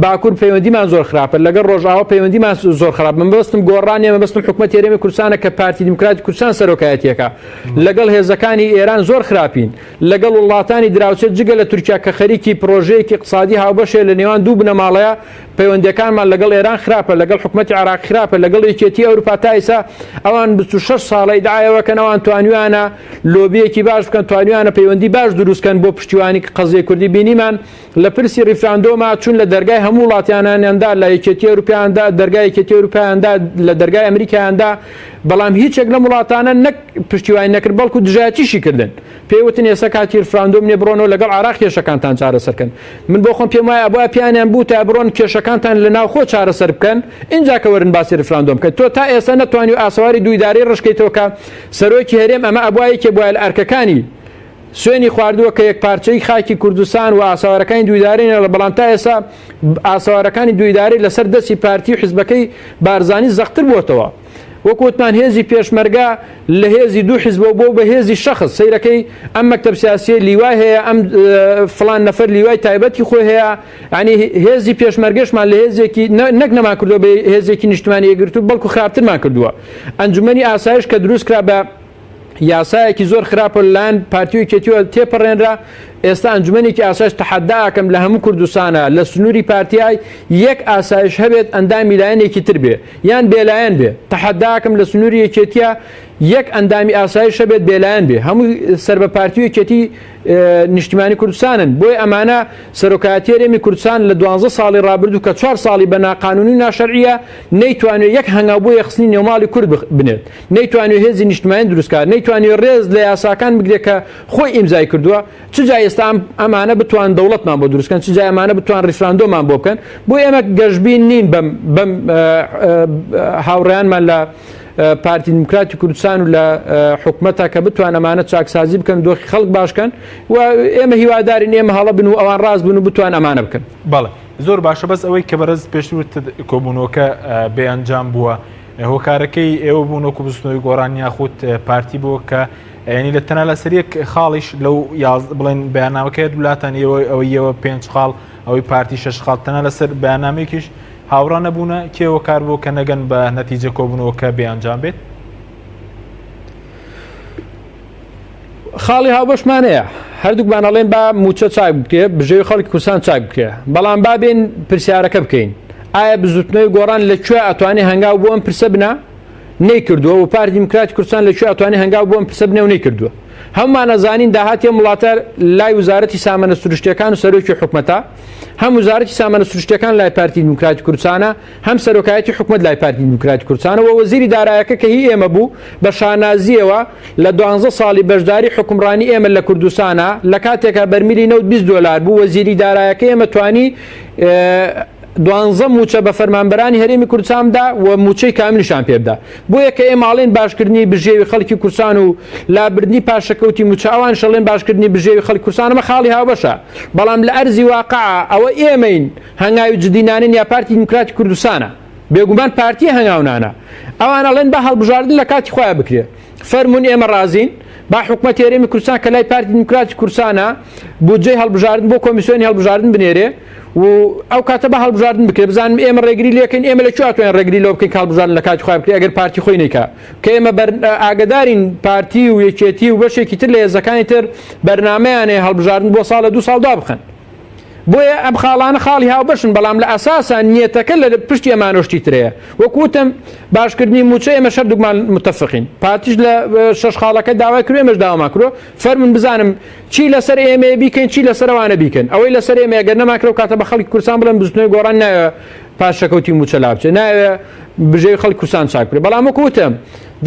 [SPEAKER 4] باکور پەیوەندیمان زۆر خراپە، لەگەڵ ڕۆژئاوا پەیوەندیمان زۆر خراپ، مەبەستم گۆڕان نیە، مەبەستم حکومەتی هەرێمی کوردستانە کە پارتی دیموکراتی کوردستان سەرۆکایەتیەکە، لەگەڵ هێزەکانی ئێران زۆر خراپین، لەگەڵ وڵاتانی دراوسێ جگە لە تورکیا کە خەریکی پرۆژەیەکی ئیقتسادی هاوبەشەیە لە نێوان دوو بنەماڵەیە، پەیوەندیەکانمان لەگەڵ ئێران خراپە، لەگەڵ حکومەتی عێراق خراپە، لەگەڵ یەکێتی ئەوروپا تا ئیسا ئەوان 26 ساڵە ئیدعای ئەوە کەن ئەوان توانیویانە لۆبیەکی باش بکەن، توانیویانە پەیوەندی باش دروست کەن بۆ پشتیوانی قەزیەی کوردی، بینیمان لە پرسی ڕیفراندۆما چون لە دەرگای هەموو وڵاتیانانیاندا لە یەکێتی ئەوروپیاندا دەرگای یەکێتی ئەوروپایاندا لە دەرگای ئەمریکایاندا بەڵام هیچێک لەم وڵاتانە نەک پشتیوانی نەکرد بەڵکو دژایەتیشی کردن. پێی وتن ئێستا کاتی رفراندۆم نیە بڕۆنەوە لەگەڵ عێراق کێشەکانتان چارەسەر کەن من بۆ خۆم پێم وایە ئەبوایە پیانیان بوتایە بڕۆن کێشەکانتان لە ناوخۆ چارەسەر بکەن ئینجا کە وەرن باسی رفراندۆم بکەن تۆ تا ئێستا نەتوانی ئاسەواری دوو ئیدارەی ڕشکەیتەوە کە سەرۆکی هەرێم ئەمە ئەبوایە یەکێ بوایە لە ئەرکەکانی سوێنی خواردووە کە یەکپارچەیی خاکی کوردستان و ئاسەوارەکانی دوو ئیدارەی نەڵە بەڵام تا ئێستا ئاسەوارەکانی دوو ئیدارەی لەسەر دەستی پارتی و حزبەکەی بارزانی زەقتر بووەتەوە. وەک وتمان هێزی پێشمەرگە لە هێزی دوو حزبەوە بۆ بە هێزی شەخس سەیرەکەی ئەم مەکتەب سیاسیە لیوای هەیە ئەم فلان نەفەر لیوای تایبەتی خۆی هەیە ینی هێزی پێشمەرگەشمان لە هێزێکی نەک نەمان کردووە بە هێزێکی نیشتمانی یەکگرتوو بەڵکو خراپترمان کردووە ئەنجومەنی ئاسایش کە دروست کرا بە یاسایەکی زۆر خراپە لەلایەن پارتی و یەکێتیەوە تێپەڕێنرا ئێستا ئەنجومەنێکی ئاسایش تەحەدا ئەکەم لە هەموو کوردستانە لە سنووری پارتیای یەک ئاسایش هەبێت ئەندامی لایەنێکی تر بێ یان بێلایەن بێ تەحەدا ئەکەم لە سنووری یەکێتیە یەک ئەندامی ئاسایش هەبێت بێلایەن بێ هەمووی سەر بە پارتی و یەکێتی نیشتیمانی کوردستانن بۆیە ئەمانە سەرۆکایەتی هەرێمی کوردستان لە دوانزە ساڵی ڕابردوو کە چوار ساڵی بە ناقانونی و ناشەرعیە نەیتوانێت یەک هەنگاو بۆ یەخستنی نێوماڵی کورد بنێت نەیتوانێت هێزی نیشتمانی دروستکات نەیتوانێت ڕێز لە یاساکان بگرێت کە خۆی ئیمزای کردووە چ جای ئێستا ئەمانە بتوان دەوڵەتمان بۆ دروستکەن چ جای ئەمانە بتوان ڕیفراندۆمان بۆ بکەن بۆ ئێمە گەشبین نین بەم بەم هاوڕێیانمان لە پارتی دیموکراتی کوردستان و لە حکومەتە کە بتوان ئەمانە چاکسازی بکەن دۆخی خەڵک باشکەن و ئێمە هیوادارین ئێمە هەڵە بن و ئەوان ڕاست بن و بتوان ئەمانە بکەن.
[SPEAKER 2] بەڵێ زۆر باشە بەس ئەوەی کە بەڕێز پێشتر وتت کۆبوونەوەکە بێ ئەنجام بووە هۆکارەکەی ئێوە بوون وەکو بزوتنەوەی گۆڕان یاخود پارتی بووە کە یعنی لە تەنها لەسەر یەک خاڵیش لەو بڵێن بەیاننامەکەی دوولاتان ئێوە ئەوەی ئێوە پێنج خاڵ ئەوەی پارتی شەش خاڵ تەنها لەسەر بەیاننامەیەکیش هاوڕا نەبوونە، کێ هۆکار بووە کە نەگەن بە نەتیجە کۆبوونەوەکە بێ ئەنجام بێت؟
[SPEAKER 4] خاڵی هاوبەشمان هەیە هەردووکمان ئەڵێن با موچە چاک بکرێ بژێوی خەڵکی کوردستان چاک بکرێ بەڵام با بێن پرسیارەکە بکەین ئایا بزوتنەوەی گۆڕان لە کوێ ئەتوانێ هەنگاو بۆ ئەم پرسە بنا نەیکردووە و پارتی دیموکراتی کوردستان لە کوێ ئەتوانێ هەنگاو بۆ ئەم پرسە بنێ و نەیکردووە هەمومان ئەزانین داهاتی ئەم وڵاتە لای وزارەتی سامانە سروشتیەکان و سەرۆکی حکومەتە هەم وزارەتی سامانە سروشتیەکان لای پارتی دیموکراتی کوردستانە هەم سەرۆکایەتی حکومەت لای پارتی دیموکراتی کوردستانە و وەزیری دارایەکە کە هی ئێمە بوو بە شانازیەوە لە دوانزە ساڵی بەشداری حکومڕانی ئێمە لە کوردستانە لە کاتێکا بەرمیلی نەوت 20 دۆلار بوو وەزیری دارایەکە ئێمە توانی دوانزە مووچە بە فەرمانبەرانی هەرێمی کوردستان بدا و مووچەی کاملیشان پێ بدا. بۆیە کە ئێمە ئەڵێین باشکردنی بژێوی خەڵکی کوردستان و لابردنی پاشەکەوتی مووچە ئەوانیش ئەڵێن باشکردنی بژێوی خەڵکی کوردستان ئەمە خاڵی هاوبەشە. بەڵام لە ئەرزی واقع ئەوە ئێمەین هەنگاوی جدی نانێن یا پارتی دیموکراتی کوردستانە. بێگومان پارتیە هەنگاو نانە. ئەوان ئەڵێن با هەڵبژاردن لە کاتی خۆیا بکرێ. فەرموون ئێمە ڕازین با حکومەتی هەرێمی کوردستان کە لای پارتی دیموکراتی کوردستانە بودجەی هەڵبژاردن بۆ کۆمیسیۆنی هەڵبژاردن بنێرێ و ئەو کاتە بە هەڵبژاردن بکرێ بزانم ئێمە ڕێگری لێکەین ئێمە لە کوێ ئەتوانین ڕێگری لەوە بکەین کە هەڵبژاردن لە کاتی خۆیان بکرێ ئەگەر پارتی خۆی نیکا کە ئێمە بەر ئاگدارین پارتی و یەکێتی و بەشێکی تر لە هێزەکانی تر بەرنامەیان هەیە هەڵبژاردن بۆ ساڵە دوو ساڵ دابخەن بۆیە ئەم خاڵانە خاڵی هاوبەشن، بەڵام لە ئەساسا نیەتەکە لە پشتی ئەمانەوە شتی ترەیە. وەکو وتم باشکردنی مووچە ئێمەش هەردووکمان متەفقین. پارتیش لە شەش خاڵەکە داوای کردو ئێمەش داوامان کردووە. فەرموون بزانم چی لەسەر ئێمەیە بیکەین چی لەسەر ئەوانە بیکەن. ئەوەی لەسەر ئێمەیە گەر نەمانکرد ئەو کاتە بە خەڵکی کوردستان بڵێن بزوتنەوەی گۆڕان نایەوێ پاشەکەوتی مووچە لابچێ، نایەوێ بژێوی خەڵکی کوردستان چاک بکرێ. بەڵام وەکو وتم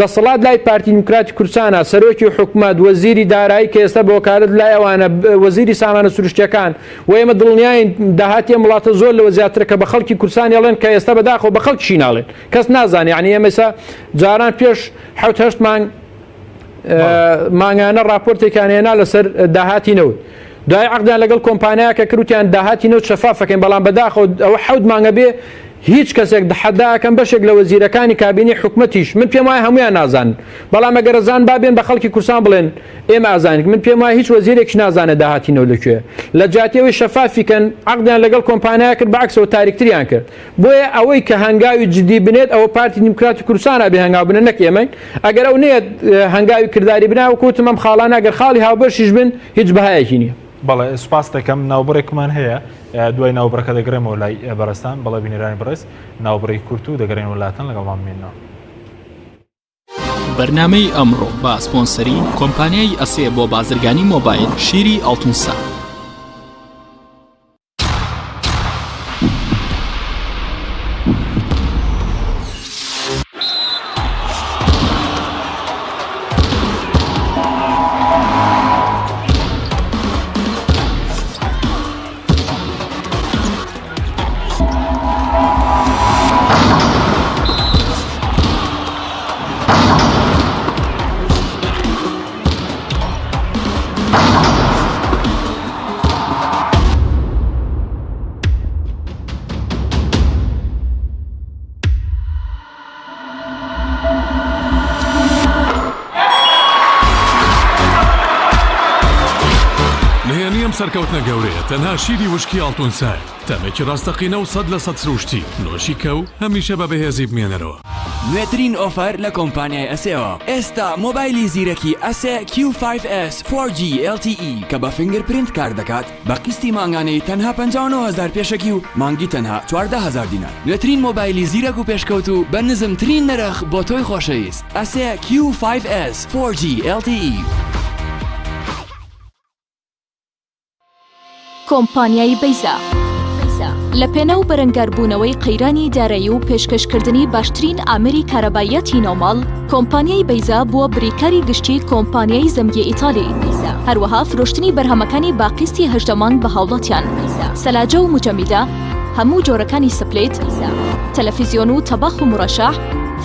[SPEAKER 4] دەسەڵات لای پارتی دیموکراتی کوردستانە، سەرۆکی حکومەت، وەزیری دارایی کە ئێستا بە وەکالەت لای ئەوانە، وەزیری سامانە سروشتیەکان و ئێمە دڵنیاین داهاتی ئەم وڵاتە زۆر لەوە زیاترە کە بە خەڵکی کوردستانی ئەڵێن کە ئێستا بەداخەوە بە خەڵکیشی ناڵێن کەس نازانێ یعنی ئێمە ئێستا جاران پێش حەوت هەشت مانگ مانگانە راپۆرتێکیان هێنا لەسەر داهاتی نەوت دوای عقدیان لەگەڵ کۆمپانیاکە کروتیان داهاتی نەوت شەفافەکەین بەڵام بەداخەوە ئەوە حەوت مانگە بێ هیچ کەسێک دحەداکەم بەشێک لە وەزیرەکانی کابینەی حکومەتیش من پێم وایە هەمویان نازانن بەڵام ئەگەر ئەزان با بێن بە خەڵکی کوردستان بڵێن ئێمە ئازانین من پێم وایە هیچ وەزیرێکیش نازانێت داهاتی نەوت لە کوێ لە جیاتی ئەوەی شەفافی کەن عەقدیان لەگەڵ کۆمپانیا کرد بەعکسەوە تاریکتریان کرد بۆیە ئەوەی کە هەنگاوی جدی بنێت ئەوە پارتی دیموکراتی کوردستان ئەبێ هەنگاو بنێت نەک ئێمەین ئەگەر ئەو نەیەت هەنگاوی کرداری بنا وەکو وتم ئەم خاڵانە ئەگەر خاڵی هاوبەشیش بن هیچ بەهایەکی نییە.
[SPEAKER 2] بەڵێ سوپاست دەکەم ناوبڕێکمان هەیە دوای ناوبڕەکە دەگەڕێمەوە لای بەڕێزتان بەڵێ بینەرانی بەڕێز ناوبڕی کورت و دەگەڕێنەوە لاتان لەگەڵمان بمێنەوە.
[SPEAKER 1] بەرنامەی ئەمڕۆ بە سپۆنسەری کۆمپانیای ئەسێ بۆ بازرگانی مۆبایل شیری ئاڵتونسا.
[SPEAKER 5] سەرکەوتنە گەورەیە تەنها شیری وشکی ئاڵتونسایە، تامێکی ڕاستەقینە و 100% سروشتی، نۆشی کە و هەمیشە بە بەهێزی بمێنەرەوە.
[SPEAKER 6] نوێترین ئۆفەر لە کۆمپانیای ئەسێوە، ئێستا مۆبایلی زیرەکی ئەسێ کیو فایڤ ئێس فۆر جی ئێڵ تی ئی کە بە fingerprint کار دەکات بە قیستی مانگانەی تەنها 59 هەزار پێشەکی و مانگی تەنها 14 هەزار دینار. نوێترین مۆبایلی زیرەک و پێشکەوتوو بە نزمترین نرخ بۆ تۆی خۆشەویست ئەسێ کیو فایڤ ئێس فۆر جی ئێڵ تی ئی.
[SPEAKER 7] کۆمپانیای بەیزا لە پێناو بەرەنگاربوونەوەی قەیرانی دارایی و پێشکەشکردنی باشترین ئامێری کارەباییاتی ناوماڵ، کۆمپانیای بەیزا بووە بریکاری گشتی کۆمپانیای زەمگی ئیتالی، هەروەها فرۆشتنی بەرهەمەکانی بە قیستی 18 مانگ بە هاوڵاتیان، سەلاجە و موجەمیدە، هەموو جۆرەکانی split، تەلەفیزیۆن و تەباخ و مورەشەح،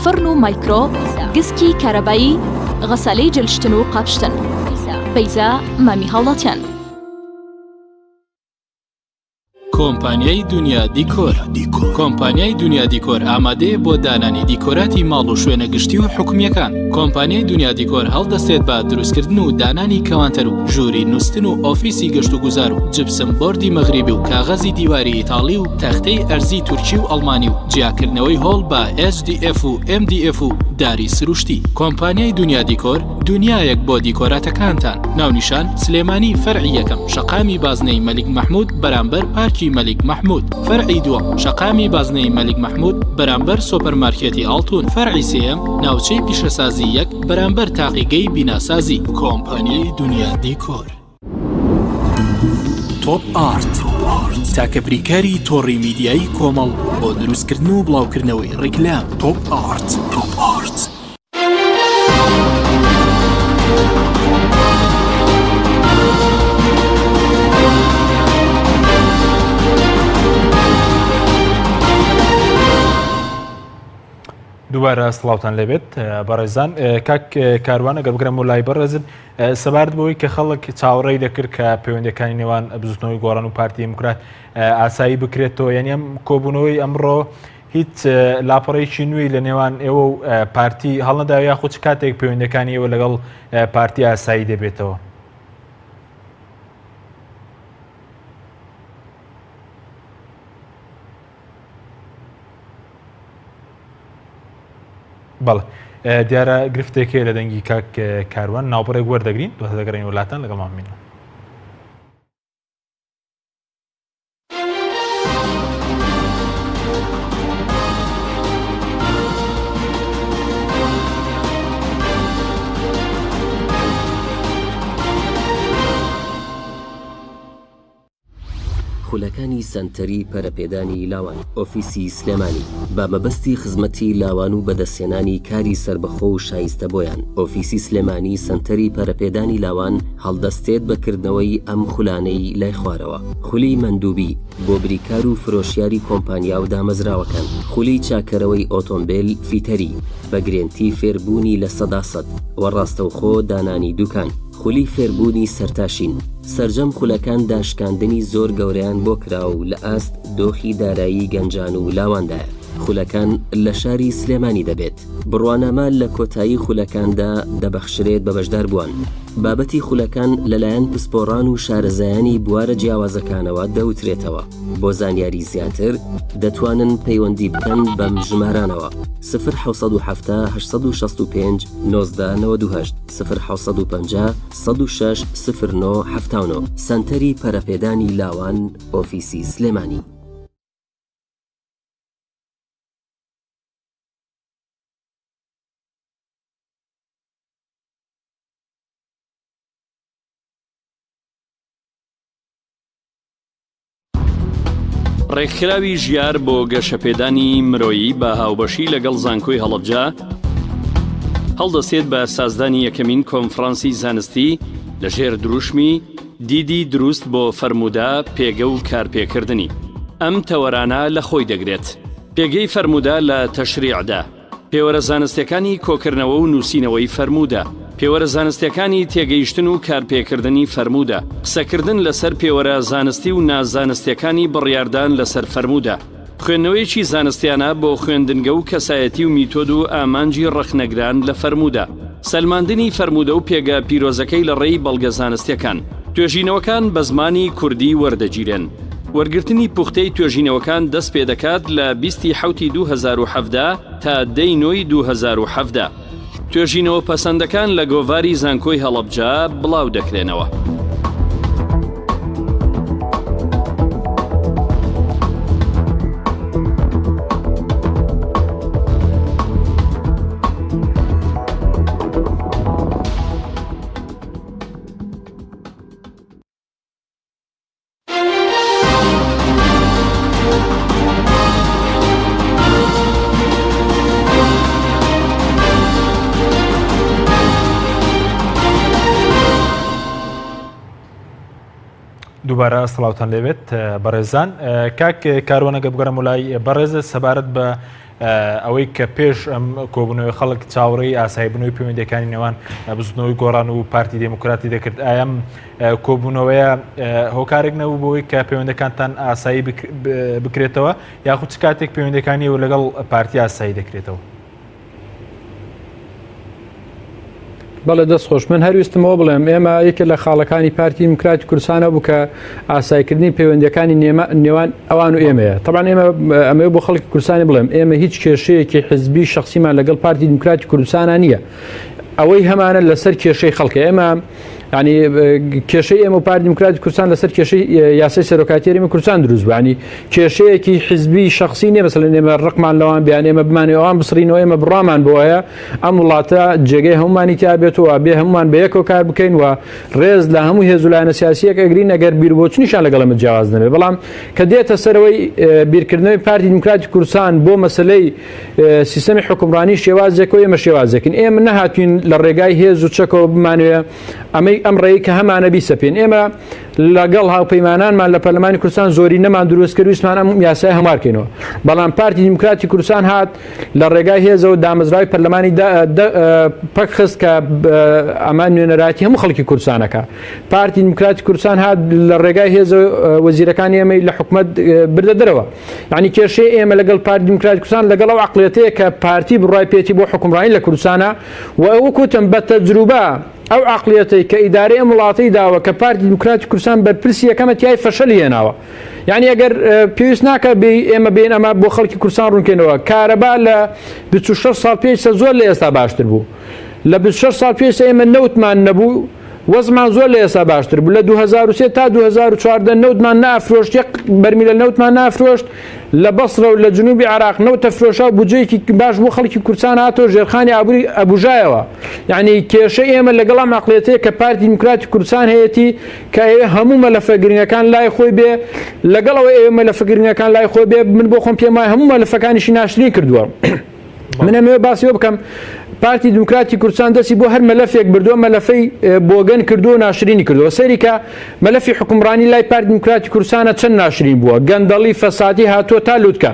[SPEAKER 7] فڕن و مایکرۆ، گسکی کارەبایی، غەسالەی جلشتن و قاپشتن. بەیزا مامی هاوڵاتیان.
[SPEAKER 1] کۆمپانیای دونیا دیکۆر کۆمپانیای دونیا دیکۆر ئامادەیە بۆ دانانی دیکۆراتی ماڵ و شوێنە گشتی و حکومییەکان. کۆمپانیای دونیا دیکۆر هەڵدەستێت بە دروستکردن و دانانی کەوانتەر و ژووری نوستن و ئۆفیسی گەشتوگوزار و جپسم بۆردی مەغریبی و کاغەزی دیواری ئیتاڵی و تەختەی ئەرزی تورکی و ئەڵمانی و جیاکردنەوەی هۆڵ بە HDF و MDF و داری سروشتی. کۆمپانیای دونیا دیکۆر دونیایەک بۆ دیکۆراتەکانتان. ناونیشان، سلێمانی فەرعی یەکەم شەقامی بازنەی مەلیک مەحمود بەرامبەر پارکی مەلیک مەحمود فەرعی دووەم شەقامی بازنەی مەلیک مەحمود بەرامبەر سۆپەرمارکێتی ئاڵتون فەرعی سێیەم ناوچەی پیشەسازی یەک بەرامبەر تاقیگەی بیناسازی. کۆمپانیای دونیا دیکۆر. تۆپ ئارت تاکە بریکاری تۆڕی میدیایی کۆمەڵ بۆ دروستکردن و بڵاوکردنەوەی ڕیکلام. تۆپ ئارت. تۆپ ئارت.
[SPEAKER 2] دووبارە سڵاوتان لێبێت بەڕێزان کاک کاروان ئەگەر بگرم و لای بەڕێزن سەبارەت بەوەی کە خەڵک چاوەڕێی دەکرد کە پەیوەندەکانی نێوان بزوتنەوەی گۆڕان و پارتی دیموکرات ئاسایی بکرێتەوە یعنی ئەم کۆبوونەوەی ئەمڕۆ هیچ لاپەڕێکی نوێی لە نێوان ئێوە و پارتی هەڵنەدا یاخود چ کاتێک پەیوەندەکانی ئێوە لەگەڵ پارتی ئاسایی دەبێتەوە؟ بەڵێ دیارە گرفتێک هەیە لە دەنگی کاک کاروان ناوبڕێک وەردەگرین دواتر دەگەڕێین وڵاتان لەگەڵمان بمێنن.
[SPEAKER 8] خولەکانی سەنتەری پەرەپێدانی لاوان ئۆفیسی سلێمانی بە مەبەستی خزمەتی لاوان و بەدەستهێنانی کاری سەربەخۆ و شایستە بۆیان، ئۆفیسی سلێمانی سەنتەری پەرەپێدانی لاوان هەڵدەستێت بە کردنەوەی ئەم خولانەی لای خوارەوە، خولی مەندوبی بۆ بریکار و فرۆشیاری کۆمپانیا و دامەزراوەکان، خولی چاککەرەوەی ئۆتۆمبێل فیتەری بە گرێنتی فێربوونی 100% و ڕاستەوخۆ دانانی دوکان، خولی فێربوونی سەرتاشین، سەرجەم خولەکان داشکاندنی زۆر گەورەیان بۆ کرا و لە ئاست دۆخی دارایی گەنجان و لاواندایە. خولەکان لە شاری سلێمانی دەبێت. بڕوانامە لە کۆتایی خولەکاندا دەبەخشرێت بە بەشداربووان. بابەتی خولەکان لەلایەن پسپۆڕان و شارەزایانی بوارە جیاوازەکانەوە دەوترێتەوە. بۆ زانیاری زیاتر دەتوانن پەیوەندی بکەن بەم ژمارانەوە، سفر 770 865 19 98، سفر 750 106 09 79. سەنتەری پەرەپێدانی لاوان ئۆفیسی سلێمانی.
[SPEAKER 9] ڕێکخراوی ژیار بۆ گەشەپێدانی مرۆیی بە هاوبەشی لەگەڵ زانکۆی هەڵەبجە هەڵدەستێت بە سازدانی یەکەمین کۆنفرانسی زانستی لە ژێر دروشمی دیدی دروست بۆ فەرموودە پێگە و کارپێکردنی ئەم تەوەرانە لە خۆی دەگرێت پێگەی فەرموودە لە تەشریعدا پێوەرە زانستیەکانی کۆکردنەوە و نووسینەوەی فەرموودە، پێوەرە زانستیەکانی تێگەیشتن و کارپێکردنی فەرموودە، قسەکردن لەسەر پێوەرە زانستی و نازانستیەکانی بڕیاردان لەسەر فەرموودە، خوێندنەوەیەکی زانستیانە بۆ خوێندنگە و کەسایەتی و میتۆد و ئامانجی ڕەخنەگران لە فەرموودە، سەلماندنی فەرموودە و پێگە پیرۆزەکەی لە ڕێی بەڵگە زانستیەکان. توێژینەوەکان بە زمانی کوردی وەردەگیرێن. وەرگرتنی پوختەی توێژینەوەکان دەست پێدەکات لە 20 ی حەوتی 2017 تا دە ی نۆی 2017. توێژینەوە پەسەندەکان لە گۆڤاری زانکۆی هەڵەبجە بڵاو دەکرێنەوە.
[SPEAKER 2] دووبارە سڵاوتان لێبێت بەڕێزان کاک کاروانەگە بگەڕم لای بەڕێزە سەبارەت بە ئەوەی کە پێش ئەم کۆبوونەوەی خەڵک چاوەڕێی ئاساییبوونەوەی پەیوەندییەکانی نێوان بزوتنەوەی گۆڕان و پارتی دێموکراتی دەکرد ئایا ئەم کۆبوونەوەیە هۆکارێک نەبوو بۆی کە پەیوەندەکانتان ئاسایی بکرێتەوە یاخود چ کاتێک پەیوەندەکانی و لەگەڵ پارتی ئاسایی دەکرێتەوە؟
[SPEAKER 4] بەڵێ دەست خۆش من هەرویستمەوە بڵێم ئێمە یەکێ لە خاڵەکانی پارتی دیموکراتی کوردستانە بوو کە ئاسایکردنی پەیوەندیەکانی نێوان ئەوان و ئێمەیە طبعا ئێمە ئەمە بۆ خەڵکی کوردستانی بڵێم ئێمە هیچ کێشەیەکی حزبی شخصیمان لەگەڵ پارتی دیموکراتی کوردستانە نییە ئەوەی هەمانە لەسەر کێشەی خەڵکە ئێمە ینی کێشەی ئێمە و پارتی دیموکراتی کوردستان لەسەر کێشەی یاسای سەرۆکایەتی هەرێمی کوردستان دروست بوو ینی کێشەیەکی حزبی شخصی نییە مەسەلەن ئێمە ڕقمان لەوان بیان ئێمە بمانێ ئەوان بسڕینەوە ئێمە بڕامان بۆیە ئەم وڵاتە جێگەی هەمومانی تیا بێت و بێ هەمومان بە یەکەوە کار بکەین و ڕێز لە هەموو هێز و لایەنە سیاسیەک ئەگرین ئەگەر بیربۆچنیشان لەگەڵ ئەمە جیاواز نەبێ بەڵام کە دێتە سەرەوەی بیرکردنەوەی پارتی دیموکراتی کوردستان بۆ مەسلەی سیستەمی حکومڕانی شێوازێک و ئێمە شێوازێکین ئێمە نەهاتوین لە ڕێگای هێز و چەکەوە بمانوێ ئەمەی ئەم ڕێی کە هەمانە بیسەپێن ئێمە لەگەڵ هاوپەیمانانمان لە پەرلەمانی کوردستان زۆری نەمان دروست کرد ویستمان ئەم یاسای هەموارکەینەوە بەڵام پارتی دیموکراتی کوردستان هات لە ڕێگای هێزەوە دامەزراوی پەرلەمانی پەک خست کە ئەمە نوێنەرایەتی هەموو خەڵکی کوردستانەکە پارتی دیموکراتی کوردستان هات لە ڕێگای هێزە وەزیرەکانی ئێمەی لە حکومەت بردە دەرەوە یعنی کێشەی ئێمە لەگەڵ پارتی دیموکراتی کوردستان لەگەڵ ئەو عقلێتەیە کە پارتی بڕای پێێتی بۆ حکومڕانی لە کوردستانە و ئەو کوتم بە تەجروبە ئەو عقلیەتەی کە ئیدارەی ئەم وڵاتەی داوە کە پارتی دیموکراتی کوردستان بەرپرسی یەکەمە تیای فەشەلی هێناوە یعنی ئەگەر پێویست ناکە بێ ئێمە بێن ئەمە بۆ خەڵکی کوردستان ڕوونکەینەوە کارەبا لە 26 ساڵ پێش زۆر لە ئێستا باشتر بوو لە 26 ساڵ پێش ئێمە نەوتمان نەبوو وەزمان زۆر لە ئێستا باشتر بوو لە 2003 تا 2014 نەوتمان نافرۆشت یەک بەرمیلە نەوتمان نافرۆشت لە بەسرە و لە جنوبی عراق نەوتە فرۆشا و بودجەیەکی باش بۆ خەڵکی کوردستان هاتەوە ژێرخانی ئابووری ئەبوژایەوە یعنی کێشە ئێمە لەگەڵ ئەم عقلێتەیە کە پارتی دیموکراتی کوردستان هەیەتی کە ئەوێ هەموو مەلەفە گرنگەکان لای خۆی بێ لەگەڵ ئەوەی ئەوێ مەلەفە گرنگەکان لای خۆی بێ من بۆ خۆم پێم وایە هەموو مەلەفەکانیشی ناشرین کردووە من ئەمەوێ باسی ئەوە بکەم پارتی دیموکراتی کوردستان دەستی بۆ هەر مەلەفێک بردووە مەلەفەی بۆگەن کردووە ناشرینی کردووە سەیری کە مەلەفی حکومڕانی لای پارتی دیموکراتی کوردستانە چەند ناشرین بووە گەندەڵی فەسادی هاتووە تا لوتکە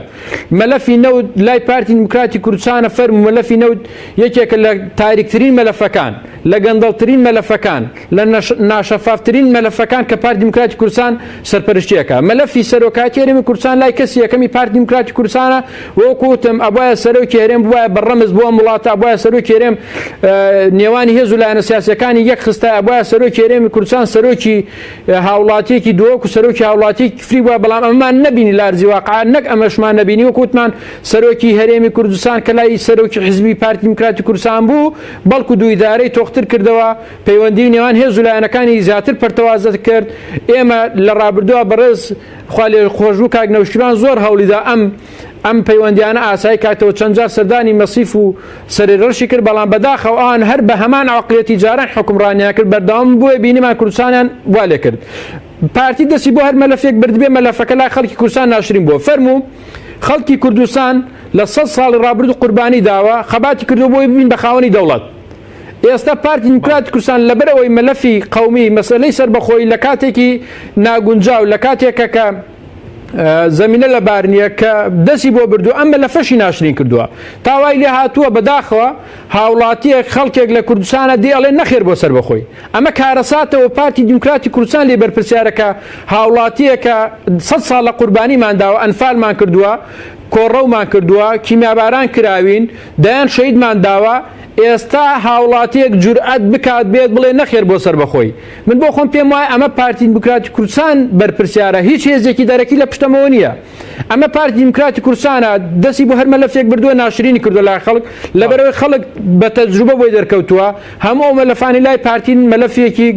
[SPEAKER 4] مەلەفی نەوت لای پارتی دیموکراتی کوردستانە فەرموو مەلەفی نەوت یەکێکە لە تاریکترین مەلەفەکان لە گەندەڵترین مەلەفەکان لە ناشەفافترین مەلەفەکان کە پارتی دیموکراتی کوردستان سەرپەرشتیەکە مەلەفی سەرۆکایەتی هەرێمی کوردستان لای کەسی یەکەمی پارتی دیموکراتی کوردستانە وەکو وتم ئەبوایە سەرۆکی هەرێم بوایە بە ڕەمز بۆ ئەم وڵاتە ئەبوایە سەرۆکی هەرێم نێوانی هێز و لایەنە سیاسیەکانی یەک خستای ئەبوایە سەرۆکی هەرێمی کوردستان سەرۆکی هاوڵاتیەکی دۆک و سەرۆکی هاوڵاتی فری بووە بەڵام ئەمەمان نەبینی لە ئەرزی واقع نەک ئەمەشمان نەبینی وەکو وتمان سەرۆکی هەرێمی کوردستان کە لای سەرۆکی حزبی پارتی دیموکراتی کوردستان بوو بەڵکو دوو ئیدارەی تۆختر کردەوە پەیوەندی نێوان هێز و لایەنەکانی زیاتر پەرتەوازە کرد ئێمە لە ڕابردووە بەڕێز خوا لێ خۆشبوو کاک نەوشیروان زۆر هەوڵیدا ئەم ئەم پەیوەندیانە ئاسایی کاتەوە چەند جار سەردانی مەسیف و سەری ڕەشی کرد بەڵام بەداخەوە ئەوان هەر بە هەمان عەقڵیەتی جاران حوکمڕانیان کرد بەردەوام بۆیە بینیمان کوردستانیان وا لێ کرد پارتی دەستی بۆ هەر مەلەفێک بردبێ مەلەفەکە لای خەڵکی کوردستان ناشرین بووە فەرموو خەڵکی کوردستان لە سەد ساڵی ڕابردوو قوربانی داوە خەباتی کردووە بۆی ببین بە خاوەنی دەوڵەت ئێستا پارتی دیموکراتی کوردستان لەبەر ئەوەی مەلەفی قەومی مەسەلەی سەربەخۆیی لە کاتێکی ناگونجاو لە کاتێکە کە زەمینە لەبار نییە کە دەستی بۆ بردووە ئەم مەلەفەشی ناشرین کردووە تا وای لێ هاتووە بەداخەوە هاوڵاتیەک خەڵکێک لە کوردستانە دێ ئەڵێ نەخێر بۆ سەربەخۆی ئەمە کارەساتەوە پارتی دیموکراتی کوردستان لێ بەرپرسیارەکە هاوڵاتیەکە سە ساڵ لە قوربانیمان داوە ئەنفالمان کردووە کۆڕەومان کردووە کیمیاباران کراوین دەیان شەیدمان داوە. ئێستا هاوڵاتیەک جورئەت بکات بێت بڵێ نەخێر بۆ سەربەخۆی من بۆ خۆم پێم وایە ئەمە پارتی دیموکراتی کوردستان بەرپرسیارە هیچ هێزێکی دەرەکی لە پشتەمەوە نییە ئەمە پارتی دیموکراتی کوردستانە دەستی بۆ هەر مەلەفێک بردووە ناشرینی کردووە لای خەڵک لەبەرەوەی خەڵک بە تەجروبە بۆی دەرکەوتووە هەموو ئەو مەلەفانی لای پارتی مەلەفێکی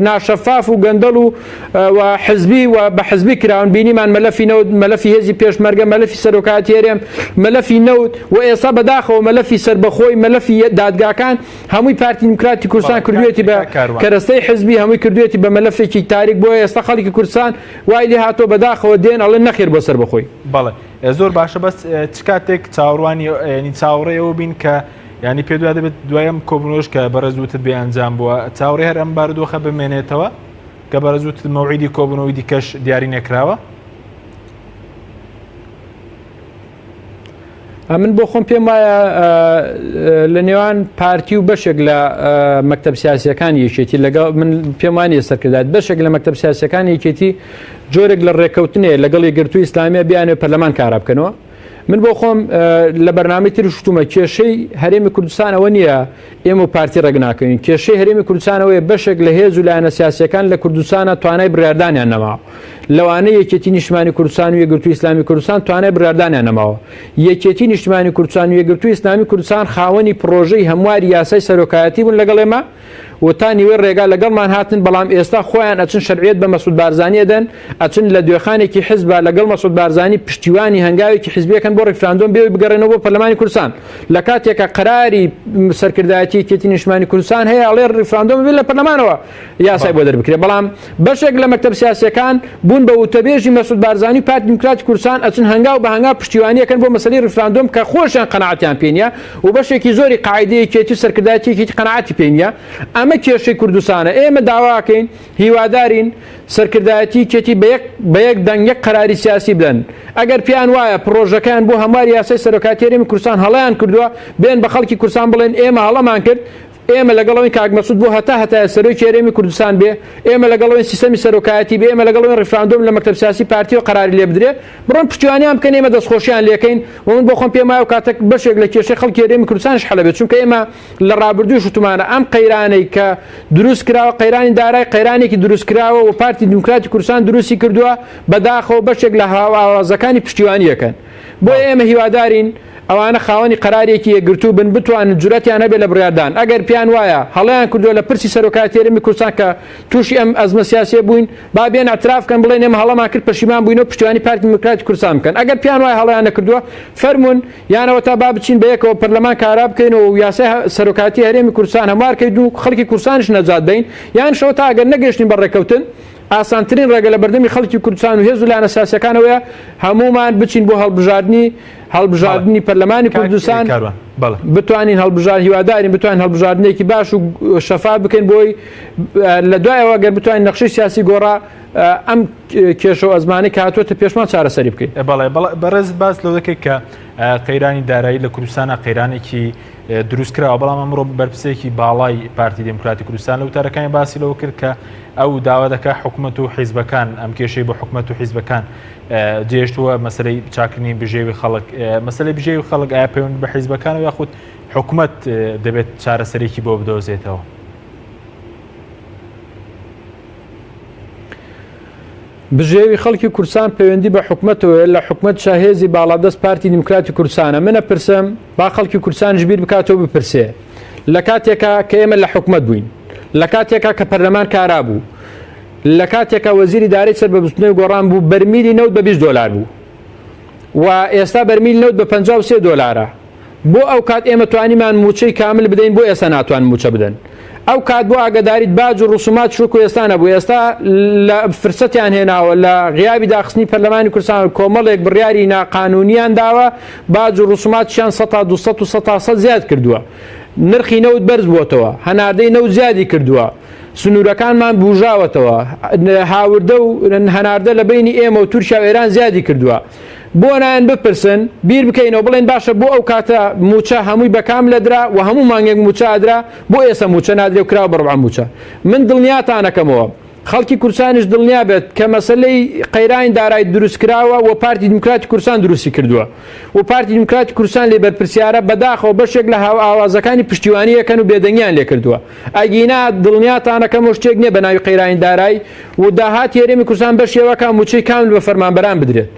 [SPEAKER 4] ناشەفاف و گەندەڵ و و حزبی و بە حزبی کراون بینیمان مەلەفی نەوت مەلەفی هێزی پێشمەرگە مەلەفی سەرۆکایەتی هەرێم مەلەفی نەوت و ئێستا بەداخەوە مەلەفی سەربەخۆی مەلەفی دادگاکان هەمووی پارتی دیموکراتی کوردستان کردوێتی بە کەرەستەی حزبی هەمووی کردوێتی بە مەلەفێکی تاریک بۆیە ئێستا خەڵکی کوردستان وای لێ هاتووە بەداخەوە دێن ئەڵێن نەخێر بۆ سەربەخۆی.
[SPEAKER 2] بەڵێ زۆر باشە بەس چ کاتێک چاوەڕوانی ینی چاوەڕێ ئەوە بین کە ینی پێ دوا دەبێت دوای ئەم کۆبوونەوەش کە بەڕێز وتت بێ ئەنجام بووە چاوەڕێ هەر ئەم بارودۆخە بمێنێتەوە کە بەڕێز وتت مەوعیدی کۆبوونەوەی دیکەش دیاری نەکراوە؟
[SPEAKER 4] من بۆ خۆم پێم وایە لە نێوان پارتی و بەشێک لە مەکتب سیاسەکان یەکێتی لەگەڵ من پێم وانە سەرکردات بەشێک لە مەکتب سیاسەکان یەکێتی جۆرێک لە ڕێککەوتنێ لەگەڵ یەکگرتووی ئیسلامیە بیانێ پەرلەمان کارا بکەنەوە من بۆ خۆم لە بەرنامەی تر شتومە کێشەی هەرێمی کوردستان ئەوە نییە ئێمە و پارتی ڕێک ناکەوین کێشەی هەرێمی کوردستانەوەی بەشێک لە هێز و لایەنە سیاسەکان لە کوردستانە توانای بڕاردانیان نەماوە لەوانە یەکێتی نیشتمانی کوردستان و یەکگرتووی ئیسلامی کوردستان توانای بڕاردانیان نەماوە یەکێتی نیشتمانی کوردستان و یەکگرتووی ئیسلامی کوردستان خاوەنی پڕۆژەی هەمواری یاسای سەرۆکایەتی بوون لەگەڵ ئێمە و تا نیوەی ڕێگا لەگەڵمان هاتن، بەڵام ئێستا خۆیان ئەچن شەرعیەت بە مەسعود بارزانی ئەدەن، ئەچن لە دوێخانێکی حزبا لەگەڵ مەسعود بارزانی پشتیوانی هەنگاوێکی حزبی ئەکەن بۆ ڕیفراندۆم بێ ئەوەی بگەڕێنەوە بۆ پەرلەمانی کوردستان، لە کاتێکا قەراری سەرکردایەتی یەکێتی نیشتمانی کوردستان هەیە ئەڵێ ڕیفراندۆم بێ لە پەرلەمانەوە یاسای بۆ دەربکرێ، بەڵام بەشێک لە مەکتەب سیاسیەکان بوون بە وتەبێژی مەسعود بارزانی و پارتی دیموکراتی کوردستان ئەچن هەنگاو بە هەنگاو پشتیوانی ئەکەن بۆ مەسەلەی ڕیفراندۆم کە خۆشیان قەناعەتیان پێ نیە و بەشێکی زۆری قاعیدەی یەکێتی و سەرکردایەتی یەکێتی قەناعەتی پێ نیە. ئەمە کێشەی کوردستانە. ئێمە داواکەین، هیوادارین سەرکردایەتی یەکێتی بە یەک بە یەک دەنگ یەک قەراری سیاسی بدەن. ئەگەر پێیان وایە پڕۆژەکەیان بۆ هەمواری یاسای سەرۆکایەتی هەرێمی کوردستان هەڵەیان کردووە، بێن بە خەڵکی کوردستان بڵێن ئێمە هەڵەمان کرد، ئێمە لەگەڵ ئەوەین کاک مەسعود بۆ هەتا هەتایە سەرۆکی هەرێمی کوردستان بێ، ئێمە لەگەڵ ئەوەین سیستەمی سەرۆکایەتی بێ، ئێمە لەگەڵ ئەوەین ڕیفراندۆم لە مەکتەب سیاسی پارتیەوە قەراری لێ بدرێ، بڕۆن پشتیوانیان بکەن ئێمە دەستخۆشیان لێکەین و من بۆ خۆم پێم وایە ئەو کاتە بەشێک لە کێشەی خەڵکی هەرێمی کوردستانیش حەل ئەبێت چونکە ئێمە لە ڕابردووش وتمانە ئەم قەیرانەی کە دروست کراوە قەیرانی دارای قەیرانێکی دروست کراوە و پارتی دیموکراتی کوردستان دروستی کردووە بەداخەوە بەشێک لە هاوئاوازەکانی پشتیوانی ئەکەن بۆیە ئێمە هیوادارین ئەوانە خاوەنی قەرارێکی یەکگرتوو بن بتوانن جورەتیان هەبێت لە بڕیاردان ئەگەر پێیان وایە هەڵەیان کردووە لە پرسی سەرۆکایەتی هەرێمی کوردستان کە تووشی ئەم ئەزمە سیاسیە بووین با بێن اعتراف کەن بڵێن ئێمە هەڵەمان کرد پەشیمان بووینەوە پشتیوانی پارتی دیموکراتی کوردستان بکەن ئەگەر پێیان وایە هەڵەیان نەکردووە فەرموون یان ئەوەتا با بچین بە یەکەوە پەرلەمان کارا بکەینەوە و یاسای سەرۆکایەتی هەرێمی کوردستان هەموار کەین و خەڵکی کوردستانیش نەجات بەین یان شەوەتا ئەگەر نەگەیشتین بە ڕێککەوتن ئاسانترین ڕێگە لە بەردەمی خەڵکی کوردستان و هێز و لایەنە سیاسیەکانەوەیە هەموومان بچین بۆ هەڵبژاردنی هەڵبژاردنی پەرلەمانی کوردستان بتوانین هەڵبژار هیوادارین بتوانین هەڵبژاردنێکی باش و شەفاف بکەین بۆی لە دوایەوە گەر بتوانین نەخشەی سیاسی گۆڕا ئەم کێشە و ئەزمانەی کە هاتووەتە پێشمان چارەسەری بکەین.
[SPEAKER 2] بەڵێ بەڕێز باس لەوە دەکەیت کە قەیرانی دارایی لە کوردستانە قەیرانێکی دروست کراوە بەڵام ئەمڕۆ بەرپرسێکی باڵای پارتی دێموکراتی کوردستان لە وتارەکانی باسی لەوە کرد کە ئەو داوا دەکا حکومەت و حیزبەکان ئەم کێشەی بۆ حکومەت و حیزبەکان جێشتووە مەسلەی چاکردنی بژێوی خەڵک مەسلەی بژێوی خەڵک ئایا پەیوەند بە حیزبەکان و یاخود حکومەت دەبێت چارەسەرێکی بۆ بدۆزێتەوە؟
[SPEAKER 4] بژێوی خەڵکی کوردستان پەیوەندی بە حکومەتەوەیە، لە حکومەتشا هێزی باڵادەست پارتی دیموکراتی کوردستانە، من ئەپرسم با خەڵکی کوردستانیش بیر بکاتەوە بپرسێ لە کاتێکا کە ئێمە لە حکومەت بووین، لە کاتێکا کە پەرلەمان کارا بوو، لە کاتێکا وەزیری دارایی سەر بە بزوتنەوەی گۆڕان بوو بەرمیلی نەوت بە 20 دۆلار بوو و ئێستا بەرمیل نەوت بە 53 دۆلارە، بۆ ئەو کات ئێمە توانیمان مووچەی کامل بدەین بۆ ئێستا ناتوانن مووچە بدەن ئەو کات بۆ ئاگداریت باج و ڕسومات شوک و ئێستا نەبوو ئێستا لە فرسەتیان هێناوە لە غیابی داخستنی پەرلەمانی کوردستان کۆمەڵێک بڕیاری ناقانونیان داوە باج و ڕسوماتشیان سەتا 200 و سەتا 100 زیاد کردووە نرخی نەوت بەرز بووەتەوە هەناردەی نەوت زیادی کردووە سنوورەکانمان بوژاوەتەوە هاوردە و هەناردە لە بینی ئێمە و تورکیا و ئێران زیادی کردووە بۆ نایەن بپرسن بیر بکەینەوە بڵێن باشە بۆ ئەو کاتە مووچە هەمووی بە کام لەدرا و هەموو مانگێک مووچە ئەدرا بۆ ئێستا مووچە نادرێ و کراوە بە ڕبع مووچە من دڵنیاتانەکەمەوە. خەڵکی کوردستانیش دڵنیا بێت کە مەسەلەی قەیرانی دارایی دروستکراوە و پارتی دیموکراتی کوردستان دروستی کردووە و پارتی دیموکراتی کوردستان لێ بەرپرسیارە، بەداخەوە بەشێک لە هاوئاوازەکانی پشتیوانی ئەکەن و بێدەنگیان لێ کردووە. ئەگینا دڵنیاتانەکەم و شتێک نییە بە ناوی قەیرانی دارایی و داهاتی هەرێمی کوردستان بەشێوەکە مووچەی کامل بە فەرمانبەران بدرێت.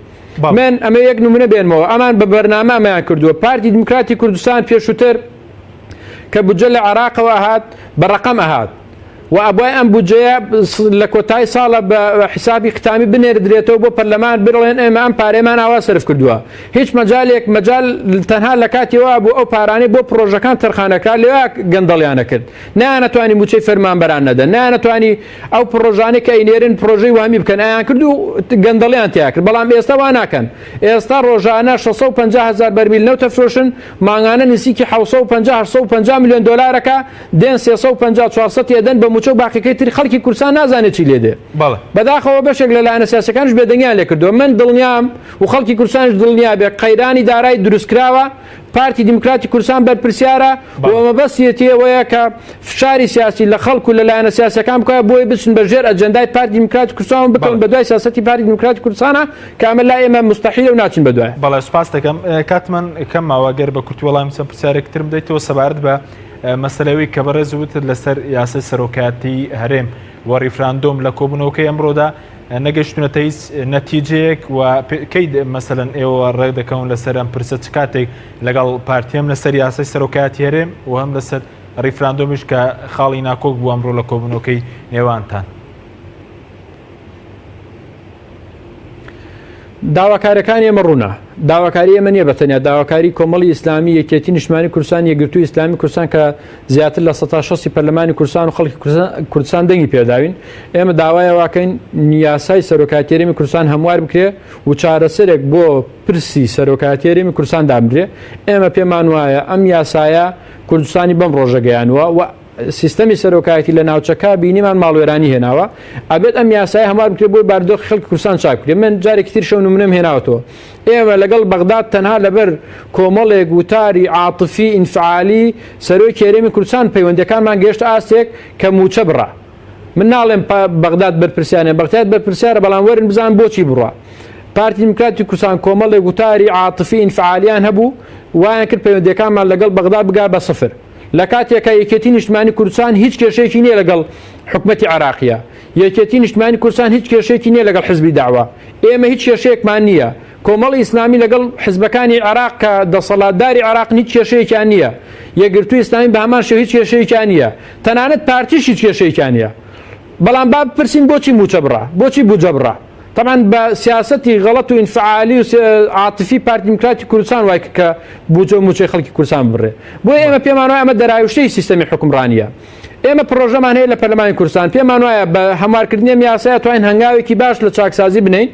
[SPEAKER 4] من ئەمە یەک نمونە بێنمەوە ئەمان بە بەرنامە ئەمەیان کردووە پارتی دیموکراتی کوردستان پێشووتر کە بودجە لە عێراقەوە ئەهات بە ڕەقەم ئەهات و ئەبوای ئەم بودجەیە لە کۆتایی ساڵە بە حیسابی ختامی بنێردرێتەوە بۆ پەرلەمان بڵێن ئێمە ئەم پارەیەمان ئاوا سەرف کردووە هیچ مەجالێک مەجال تەنها لە کاتیەوە بۆ ئەو پارانەی بۆ پرۆژەکان تەرخانەکرا لێ گەندەڵیانە کرد نەیانەتوانی موچەی فەرمانبەران نەدەن نەیانەتوانی ئەو پرۆژانەی کە ئەینێرن پرۆژەی وهمی بکەن ئەیان کرد و گەندەڵیان تیا کرد بەڵام ئێستا وا ناکەن ئێستا ڕۆژانە 650 هزار بەرمیل نەوت ئەفرۆشن مانگانە نزیکی 750 850 میلیۆن دۆلارەکە دێن 350 400 ئەدەن بە موچە و باقیەکەی تری خەڵکی کوردستان نازانێت چی لێ دێ
[SPEAKER 2] بەڵێ.
[SPEAKER 4] بەداخەوە بەشێک لە لایەنە سیاسیەکانیش بێدەنگیان لێ کردووە من دڵنیام و خەڵکی کوردستانیش دڵنیا بێ قەیرانی دارایی دروستکراوە پارتی دیموکراتی کوردستان بەرپرسیارە و مەبەستیەتی ئەوەیە کە فشاری سیاسی لە خەڵک و لە لایەنە سیاسەکان بکات بۆی بچن بە ژێر ئەجەندای پارتی دیموکراتی کوردستان و بکەون بە دوای سیاسەتی پارتی دیموکراتی کوردستانە کە ئەمە لای ئێمە موستەحیلە و ناچین بە دوای.
[SPEAKER 2] بەڵێ سوپاست دەکەم کاتمان کەم ماوە گەر بە کورتی وەڵامی چەند پرسیارێک ترم بدەیتەوە سەبارەت بە مەسەلەوەی کە بەڕێز وتت لەسەر یاسای سەرۆکایەتی هەرێم و ڕیفراندۆم لە کۆبوونەوەکەی ئەمڕۆدا نەگەشتونەتە هیچ نەتیجەیەک و کەی مەسەلەن ئێوە ڕێک دەکەون لەسەر ئەم پرسە چ کاتێک لەگەڵ پارتی هەم لەسەر یاسای سەرۆکایەتی هەرێم و هەم لەسەر ڕیفراندۆمیش کە خاڵی ناکۆک بوو ئەمڕۆ لە کۆبوونەوەکەی نێوانتان؟
[SPEAKER 4] داواکارەکانی ئێمە ڕوونە. داواکاری ئێمە نییە بە تەنیا داواکاری کۆمەڵی ئیسلامی، یەکێتی نیشتمانی کوردستان، یەکگرتووی ئیسلامی کوردستان کە زیاتر لە سەتا شەستی پەرلەمانی کوردستان و خەڵکی کوردستان دەنگی پێداوین. ئێمە داوای ئەوەکەین یاسای سەرۆکایەتی هەرێمی کوردستان هەموار بکرێ و چارەسەرێک بۆ پرسی سەرۆکایەتی هەرێمی کوردستان دابنرێ. ئێمە پێمان وایە ئەم یاسایە کوردستانی بەم ڕۆژە گەیانووە و سیستەمی سەرۆکایەتی لە ناوچەکە بینیمان ماڵوێرانی هێناوە، ئەبێت ئەم یاسایە هەموار بکرێت بۆی بارودۆخی خەڵکی کوردستان چاک بکرێت. من جارێکی تریش ئەو نمونەم هێناوەتەوە. ئێمە لەگەڵ بەغداد تەنها لەبەر کۆمەڵێک وتاری عاتفی ئینفعالی سەرۆکی هەرێمی کوردستان پەیوەندیەکانمان گەیشتە ئاستێک کە مووچە بڕا. من ناڵێم بەغداد بەرپرسیار نیە، بەغداد بەرپرسیارە بەڵام وەرن بزانن بۆچی بڕا. پارتی دیموکراتی کوردستان کۆمەڵێک وتاری عاتفی ئینفعالیان هەبوو وایان کرد پەیوەندیەکانمان لەگەڵ بەغداد بگا بە سفر. لە کاتێکا یەکێتی نیشتمانی کوردستان هیچ کێشەیەکی نییە لەگەڵ حکومەتی عێراقیە، یەکێتی نیشتمانی کوردستان هیچ کێشەیەکی نییە لەگەڵ حزبی دەعوە، ئێمە هیچ کێشەیەکمان نییە، کۆمەڵی ئیسلامی لەگەڵ حزبەکانی عێراق کە دەسەڵاتداری عێراقن هیچ کێشەیەکیان نییە، یەکگرتووی ئیسلامی بە هەمان شێوە هیچ کێشەیەکیان نییە، تەنانەت پارتیش هیچ کێشەیەکیان نییە. بەڵام با بپرسین بۆچی مووچە بڕا؟ بۆچی بودجە بڕا؟ تەبعەن بە سیاسەتی غەڵەت و ئینفعالی و عاتفی پارتی دیموکراتی کوردستان وای کرد کە بودجە و مووچەی خەڵکی کوردستان ببڕێ. بۆیە ئێمە پێمان وایە ئەمە دەراویشتەی سیستەمی حوکمڕانییە. ئێمە پڕۆژەمان هەیە لە پەرلەمانی کوردستان، پێمان وایە بە هەموارکردنی ئەم یاسایە توانین هەنگاوێکی باش لە چاکسازی بنێین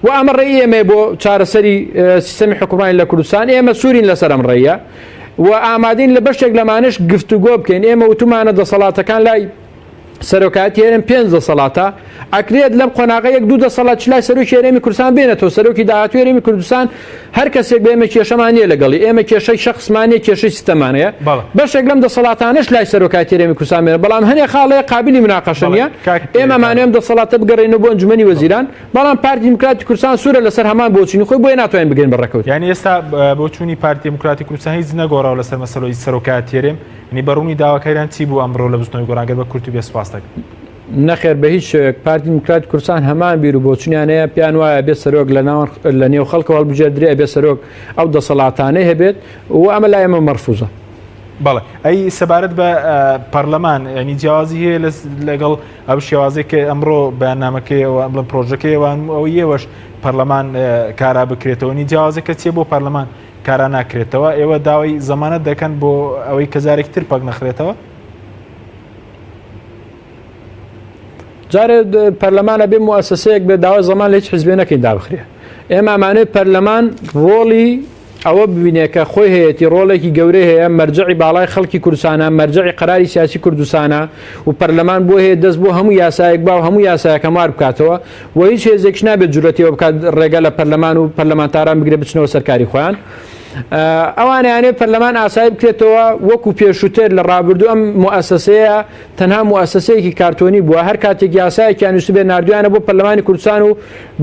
[SPEAKER 4] و ئەمە ڕێی ئێمەیە بۆ چارەسەری سیستەمی حوکمڕانی لە کوردستان. ئێمە سوورین لەسەر ئەم ڕێیە و ئامادەین لە بەشێک لەمانەش گفتوگۆ بکەین. ئێمە وتومانە دەسەڵاتەکان لای سەرۆکایەتی هەرێم پێنج دەسەڵاتە، ئەکرێت لەم قۆناغە یەک دوو دەسەڵات لای سەرۆکی هەرێمی کوردستان بێنێتەوە، سەرۆکی داهاتووی هەرێمی کوردستان هەر کەسێک بێ ئێمە کێشەمان نییە لەگەڵی، ئێمە کێشەی شەخسمان نییە کێشەی سیستەممان هەیە، بەشێک لەم دەسەڵاتانەش لای سەرۆکایەتی هەرێمی کوردستان بێنە، بەڵام هەنێ خاڵ هەیە قابلی مناقەشە نییە، ئێمە ئەمانەوێ ئەم دەسەڵاتە بگەڕێنەوە بۆ ئەنجومەنی وەزیران، بەڵام پارتی دیموکراتی کوردستان سوورە لەسەر هەمان بۆچوونی خۆی بۆیە ناتوانین بگەین بە ڕێککەوتن.
[SPEAKER 2] یانی ئێستا بۆچوونی پارتی دیموکراتی کوردستان هیچ نەگۆڕاوە لەسەر مەسەلەی سەرۆکایەتی هەرێم؟ یانی بە ڕوونی داواکاریان چی بوو ئەمڕۆ لە بزوتنەوەی گۆڕان گەر بە کورتی بێ سوپاس دەکەم.
[SPEAKER 4] نەخێر بە هیچ شێوەیەک پارتی دیموکراتی کوردستان هەمان بیر و بۆچونیان هەیە پێیان وایە ئەبێ سەرۆک لە ناوان لە نێو خەڵکەوە هەڵبژێردرێ ئەبێ سەرۆک ئەو دەسەڵاتانەی هەبێت و ئەمە لای ئێمە مەرفوزە.
[SPEAKER 2] بەڵێ ئەی سەبارەت بە پەرلەمان ینی جیاوازی هەیە لەگەڵ ئەو شێوازێک کە ئەمڕۆ بەیاننامەکەیەوە بڵێن پرۆژەکەیەوان ئەو ئێوەش پەرلەمان کارا بکرێتەوە نی جیاوازەکە چیە بۆ پەرلەمان کارا ناکرێتەوە ئێوە داوای زەمانەت دەکەن بۆ ئەوەی کە جارێکی تر پەک نەخرێتەوە؟
[SPEAKER 4] جارێ پەرلەمان ئەبێ موئەسەسەیەک بێت داوای زەمان لە هیچ حزبێ نەکەین دابخرێ ئێمە ئەمانەوێت پەرلەمان ڕۆڵی ئەوە ببینێ کە خۆی هەیەتی ڕۆڵێکی گەورەی هەیە مەرجعی باڵای خەڵکی کوردستانە مەرجعی قەراری سیاسی کوردستانە و پەرلەمان بۆ هەیە دەست بۆ هەموو یاسایەک با و هەموو یاسایەک هەموار بکاتەوە و هیچ هێزێکش نابێت جورەتی ئەوە بکات ڕێگە لە پەرلەمان و پەرلەمانتاران بگرێ بچنەوە سەر کاری خۆیان. ئەوان یانێ پەرلەمان ئاسایی بکرێتەوە وەکو پێشووتر لە ڕابردوو ئەم موئەسەسەیە تەنها موئەسەسەیەکی کارتۆنی بووە هەر کاتێک یاسایەکیان نووسیبێ ناردویانە بۆ پەرلەمانی کوردستان و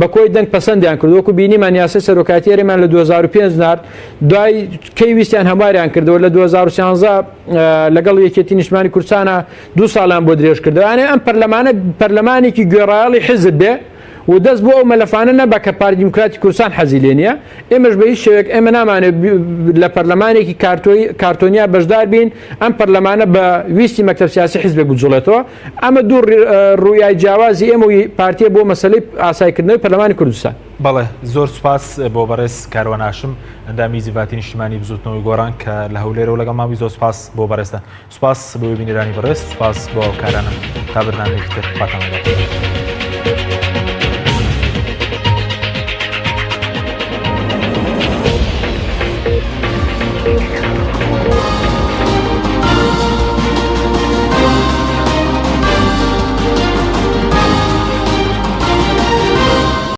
[SPEAKER 4] بە کۆی دەنگ پەسەندیان کرد وەکو بینیمان یاسای سەرۆکایەتی هەرێمان لە 2005 نارد دوای کەی ویستیان هەمواریان کردەوە لە 2013 لەگەڵ یەکێتی نیشتمانی کوردستانە دوو ساڵیان بۆ درێژ کردەوە یانێ ئەم پەرلەمانە پەرلەمانێکی گوێڕایەڵی حیزب بێ و دەست بۆ ئەو مەلەفانە نەبا کە پارتی دیموکراتی کوردستان حەزی لێ نییە ئێمەش بە هیچ شێوەیەک ئێمە نامانێت لە پەرلەمانێکی کارتۆنیا بەشدار بین ئەم پەرلەمانە بە ویستی مەکتەب سیاسی حیزبێک بجوڵێتەوە ئەمە دوو ڕوئیای جیاوازی ئێمە و پارتیە بۆ مەسەلەی ئاسایکردنەوەی پەرلەمانی کوردستان.
[SPEAKER 2] بەڵێ زۆر سوپاس بۆ بەڕێز کاروان هاشم ئەندامی جڤاتی نیشتیمانی بزوتنەوەی گۆڕان کە لە هەولێرەوە لەگەڵمان بووی زۆر سوپاس بۆ بەڕێزتان. سوپاس بۆ بینەرانی بەڕێز سوپاس بۆ هاوکارانم تا بەرنامەیەکی تر خواتان لەگەڵ.